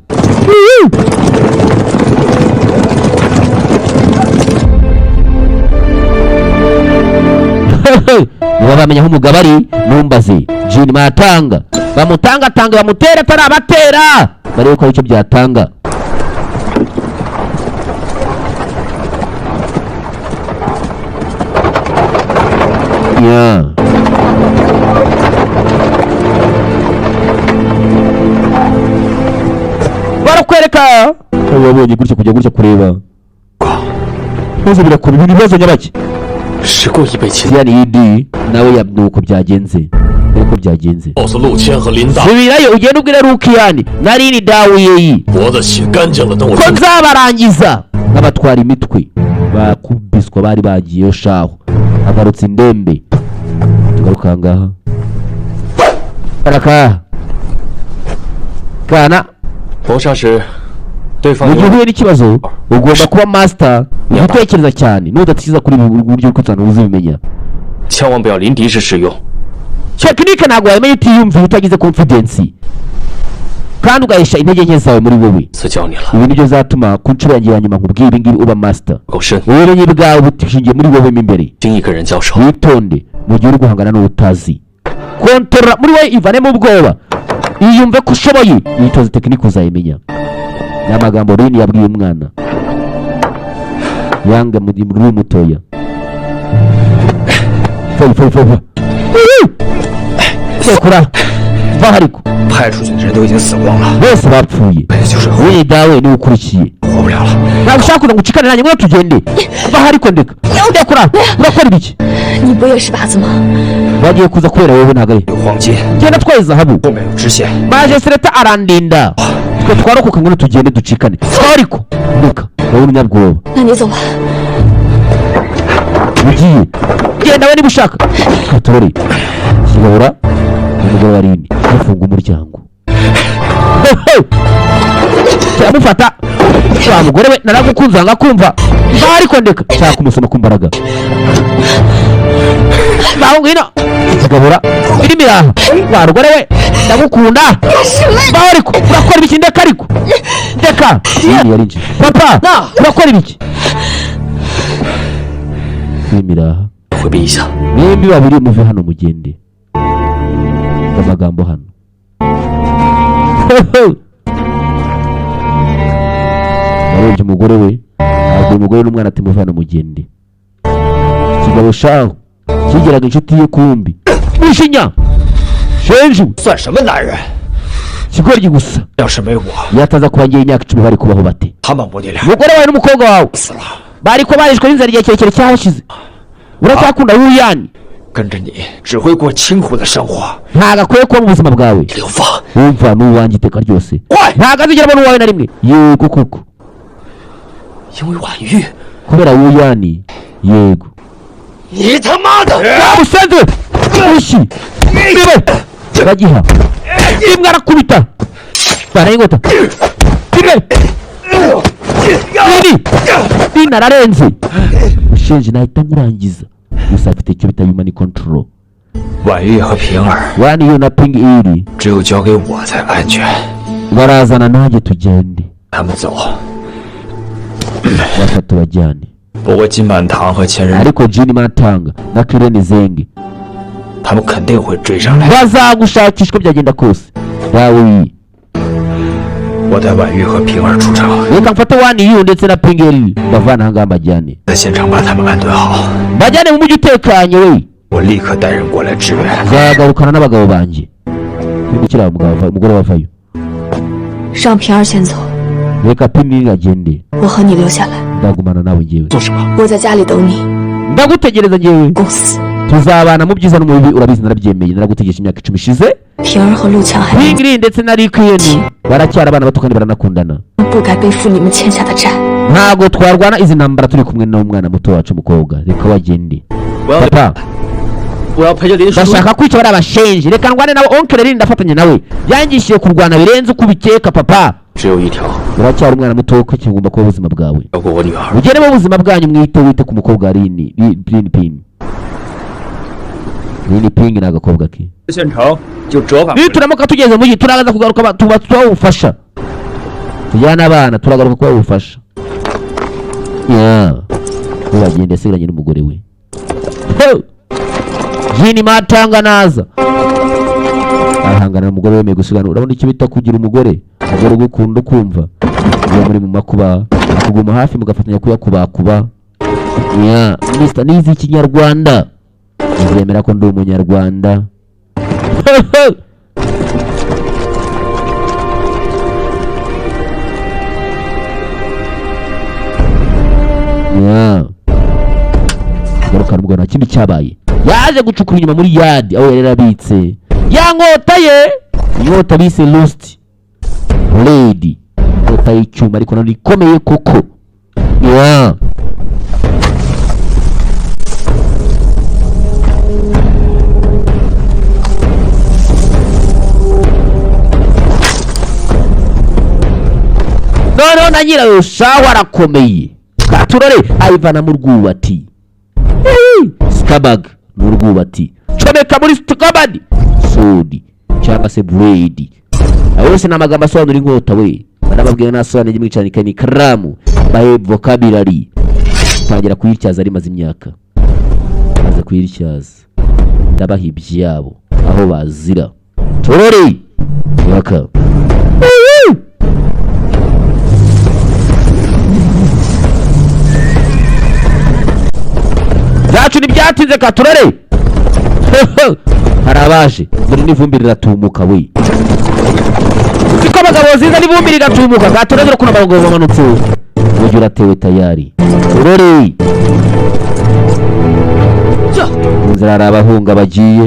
niba bamenya aho umugabo ari numbaze Jini matanga bamutangatanga bamutera atarabatera barebe ko aricyo byatanga Yeah. Barakwereka wabonye gutya kujya gutya kureba ibibazo birakora ibintu ibibazo nyabaki 时过一辈亲， Tian Yidi nawe ya nuko byagenze nuko byagenze 告诉陆谦和林大， subirayo ugende ubwire Rukiyani na Lini Dawiyeyi 脖子洗干净了，等我 ko 出。 nzabarangiza n'abatwara imitwe bakubiswa bari bagiyeyo shaho agarutse indembe tugaruka aha ngaha baraka kana 谋杀时，对方 mu gihe 有 uhuye n'ikibazo ugomba kuba master ugutekereza cyane nudatekereza kuri ubu buryo bwo kwitana uzabimenya 千万不要临敌时使用。 tekinike ntabwo wayimenya utiyumviye utagize confidence kandi ugahisha intege nke zawe muri wowe 次教你了， ibi nibyo bizatuma ku nshuro yanjye ya nyuma nkubwira ibi ngibi uba master 够深， ubumenyi bwawe bushingiye muri wowe mo imbere 轻易跟人交手， witonde mu gihe uri guhangana n'uwo utazi kontorora muri wowe ivanemo ubwoba iyumve ko ushoboye yitoze tekinike uzayimenya ni amagambo Rini yabwiye umwana yanga muri mutoya fo fo fo fo sekura va ariko 派出去的人都已经死光了， bose bapfuye 就是活 wowe dawe niwe ukurikiye 活不了了。 ntabwo ushaka kuza ngo ucikane nanjye ngwino tugende va ariko ndeka ndekura urakora ibiki 你不也是靶子吗？ bagiye kuza kubera wowe ntabwo ari 有黄金， genda twaye zahabu 后面有支线， majesireta arandinda twe twarokoka ngwino tugende ducikane ariko ndeka wowe umunyabwoba 那你走吧。 ugiye genda we niba ushaka katorore kigabura umugabo wa Rini afunga umuryango kiramufata wa mugore we naragukunze wanga kumva va ariko ndeka nshaka kumusoma ku mbaraga baho ngwino kigabura irimo iraha wa rugore we ndagukunda baho ariko urakora ibiki ndeka ariko ndeka Rini yarinjiye papa urakora ibiki irimo iraha 回避一下。 mwembi babiri muve hano mugende amagambo hano yarebye umugore we abwira umugore n'umwana ati muve hano mugende ikigabo shaho kigeraga inshuti ye kumbi mushinya shenju 算什么男人？ ikigoryi gusa 要是没我， iyo ataza kuba ngewe imyaka 10 bari kubaho bate 他们母女俩 umugore wawe n'umukobwa wawe 死了， bari ko barishwe n'inzara igihe kirekire cyashize uracyakunda wuyani 跟着你只会过清苦的生活。 ntabwo akwiye kuba mu buzima bwawe 刘芳， wumva ni uwanjye iteka ryose Why? ntabwo azigera abona uwawe na rimwe yego koko 因为婉玉， kubera wuyani yego 你他妈的！ musenze ushi nibe bagiha rimwe arakubita Barayingota rimwe rini rini ararenze ushenje nahita nkurangiza gusa afite icyo bita human control. 婉玉和平儿 Wani yo na Ping iri 只有交给我才安全。 barazana nanjye tugende. 他们走， Batatu bajyane. 不过金满堂和前任 Ariko Jini Matanga na Kireni Zenge 他们肯定会追上来。 bazagushakisha uko byagenda kose. Dawe 我带婉玉和平儿出城， reka mfate Wani yu ndetse na Ping iri bavana ahangaha mbajyane. 在现场把他们安顿好。 Bajyane mu mujyi utekanye we. 我立刻带人过来支援。 Nzagarukana n'abagabo banjye. Filime ikiri aho umugabo ava- umugore wavayo. 让平儿先走， Reka Ping iri agende. 我和你留下来， Ndagumana nawe njyewe. 做什么？ 我在家里等你。 Ndagutegereza njyewe. 公司， Tuzabana mu byiza no mu bibi urabizi narabyemeye naragutegereje imyaka 10 ishize. 平儿和陆强还 Ping iri ndetse na Rikiyeni baracyari abana bato kandi baranakundana. 不该背负你们欠下的债。 Ntago twarwana izi ntambara turi kumwe n'umwana muto wacu umukobwa. Reka wagende. 我要 Papa 我要陪着林叔叔。 ndashaka kwica bariya bashenje reka ndwane nawe oncle Rini ndafatanya nawe yangishije kurwana birenze uko ubikeka papa. 只有一条， Uracyari umwana muto ko kigomba kuba ubuzima bwawe. 照顾我女儿。 Ugeremo ubuzima bwanyu mwite wite ku mukobwa Rini Rini Ping. Rini Ping ni agakobwa ke. 县城就折返。 Nituramuka tugeze mu mujyi turagaza kugaruka ba- tuba tubaha tujyana abana turagaruka kubaha ubufasha. Yeah. We bagenda asigaranye n'umugore we. Ho! Jini Matanga naza arahangana n'umugore wemeye gusigana. Urabona icyo bita kugira umugore, umugore ugukunda ukumva iyo muri mu makuba akuguma hafi mugafatanya kuyakubakuba. Yeah. Mr. Nizi Ikinyarwanda nzemera ko ndi umunyarwanda. Yeah. Garuka n'umugabo nta kindi cyabaye yaje gucukura inyuma muri yadi aho yari yarabitse ya nkota ye, inkota bise Lost Blade, inkota y'icyuma ariko nanone ikomeye koko. Yeah. Noneho na nyirayo shahu arakomeye katurore ayivana mu rwubati. Skabag ni urwubati comeka muri skabad sodi cyangwa se blade. Ayo yose ni amagambo asobanura inkota we. Barababwira nasobanuye mwicanika ni ikaramu bahe vocabulary. Tangira kuyityaza rimaze imyaka maze kuyityaza ndabaha ibyabo aho bazira torore yaka. Byacu ntibyatinze katurore. Hari abaje dore n'ivumbi riratumuka we. Siko abagabo ziza n'ivumbi riratumuka katurore dore ukuntu abagabo bamanutse. Umujyi uratewe tayari turore. Mu nzira hari abahunga bagiye.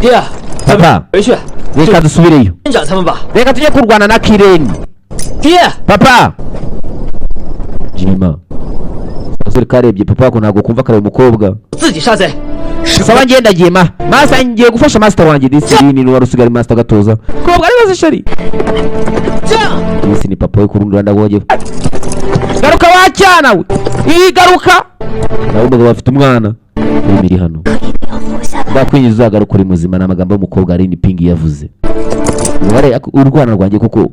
爹， Papa 回去 reka dusubireyo. 先斩他们吧。 Reka tujye kurwana na Kireni. 爹， Papa Jima Gasore karebye papa ko ntabwo kumva kareba umukobwa. 自己杀贼。 Saba ngenda Jima Master ngiye gufasha master wanjye disi Rini ni wari usigaye ari master gatoza. Kobwa ari baze sheri. Disi ni papa we ku rundi ruhande agoye. Garuka wacyana we. Iyi garuka. Nawe umugabo afite umwana. Filime iri hano. Ndakwinjiza uzagaruka uri muzima ni amagambo y'umukobwa Rini Ping yavuze. Ubare urwana rwanjye kuko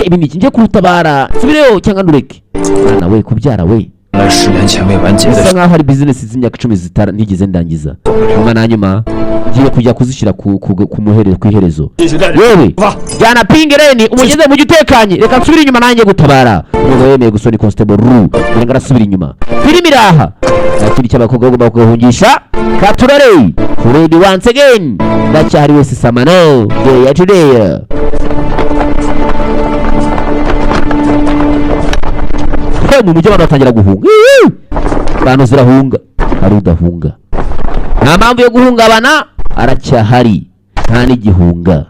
ibi ni iki ngiye kurutabara nsubireyo cyangwa ndureke. Mwana we kubyara we. 那10年前未完结的 Bisa nkaho hari business z'imyaka 10 zitara ntigeze ndangiza. Nyuma na nyuma ngiye kujya kuzishyira ku ku ku muherezo ku iherezo. Yewe jyana Ping Reni umugeze mu mujyi utekanye reka nsubire inyuma nanjye gutabara. Umugabo yemeye gusoni Constable Ru kugira ngo arasubira inyuma. Filime iraha nta kindi cy'abakobwa bagomba kuhungisha katurare ready once again ndacyahari wese samano day to day. He mu mujyi abantu batangira guhunga. Iiii! Abantu zirahunga hari udahunga nta mpamvu yo guhungabana aracyahari nta n'igihunga.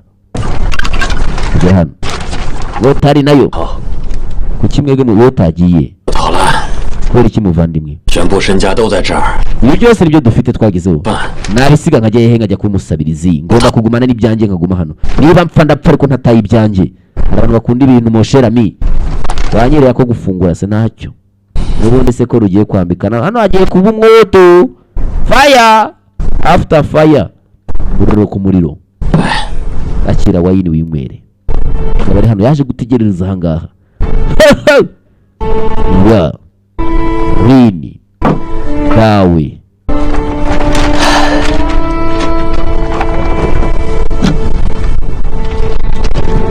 Kugera hano wotari nayo kuki mwebwe mu wotagiye 逃了， Kubera iki, muvandimwe? 全部身家都在这儿， Ibi byose nibyo dufite, twagezeho. 办 Nabisiga nkajya hehe, nkajya kumusabirizi? Ngomba kugumana n'ibyanjye, nkaguma hano. Niba mpfa ndapfa, ariko ntataye ibyanjye. Hari abantu bakunda ibintu, mon cher ami. Wanyerera ko gufungura se ntacyo n'ubundi se ko rugiye kwambikana. Hano hagiye kuba umwoto, fire after fire, umuriro ku muriro. Akira wine winywere. Akaba ari hano yaje gutegerereza ahangaha wa rini kawe.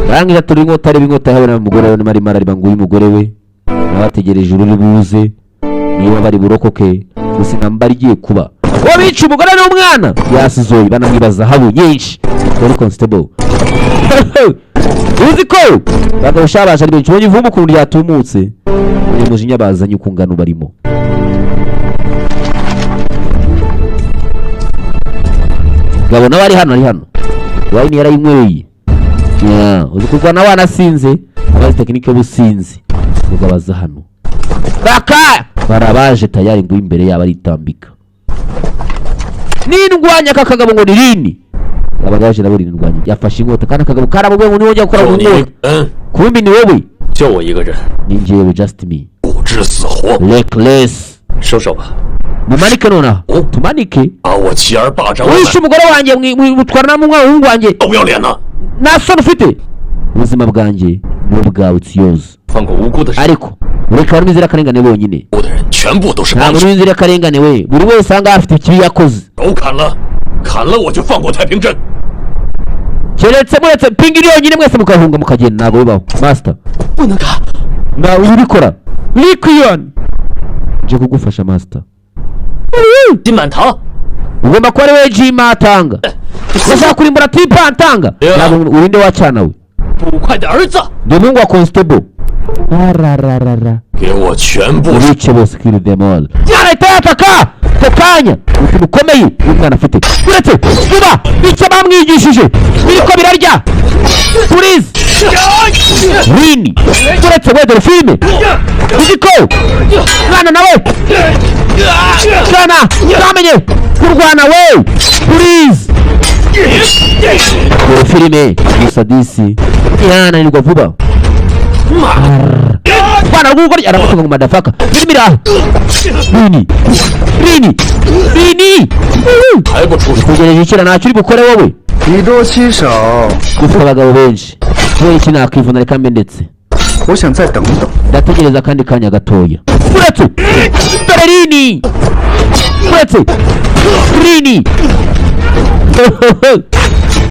Barangije atura inkota, areba inkota yahawe n'umugore we. Arimo arareba ngo uyu mugore we nawe ategereje ururi buze, niba bari burokoke. Gusa intambara igiye kuba, uwo bica umugore n'umwana yasizoye, banamwiba zahabu nyinshi. Dore constable, uzi ko bagabo shabaje ari benshi. Ubonye ivumbi ukuntu ryatumutse, uyu mujinya bazanye uko ungana ubarimo. Gabo nawe ari hano, ari hano. Wine yarayinyweye. Yeah, uzi kurwana wanasinze, abazi tekinike y'ubusinzi. Ubwo abaza hano kaka barabaje tayari ngo imbere yabo aritambika n'indwanya. Aka kagabo ngo ni rini abagaje nabo rindwanya, yafashe inkota kandi akagabo karamubwiye ngo niwongera gukora 就 mu 你 nkota. 嗯， Kumbi ni wowe. 就我一个人， Ni njyewe, just me. 不知死活， Reckless. 收手吧。 Mumanike nonaha, tumanike. 把我妻儿霸占我 Wishe umugore wanjye, mutwara n'umwana wanjye. 要不要脸呢？ Nta soni ufite? Ubuzima bwanjye ni ubwawe, it's yours. 放过无辜的人， Ariko ureka abantu b'inzirakarengane bonyine. 无的人全部都是 Nta 帮 muntu 手， w'inzirakarengane we, buri wese ahangaha afite ikibi yakoze. 都砍了，砍了我就放过太平镇。 Keretse muretse pingiri yonyine, mwese mukahunga mukagenda. Ntabwo bibaho, master. 不能砍。 Ntawe ubikora likiyoni, nje kugufasha, master. 金满堂， Ugomba kuba ari we jimatanga urashaka kurimbura tipantanga. Ntabwo urinde wacana we. 捕快的儿子。 Ndi umuhungu wa constable arararara. 给我全部 Ubice bose, kill them all. Yarahita yataka ako kanya. Ubuzima bukomeye uyu mwana afite, uretse vuba icyo bamwigishije biriko birarya. Please wini, uretse we, dore filime. Uzi ko mwana nawe mwana utamenye kurwana we. Please, dore filime gusa disi yananirwa vuba. Bwana rw'ugoryi aramutunga ngo madafaka. Filime iraha rini rini rini. 还不出手？ Utegereje ikira, ntacyo uri bukore wowe. 礼多七手， Ufite abagabo benshi, kubera iki nakwivuna? Reka mbe ndetse. 我想再等等。 Ndategereza akandi kanya gatoya. Uretse dore rini, uretse rini.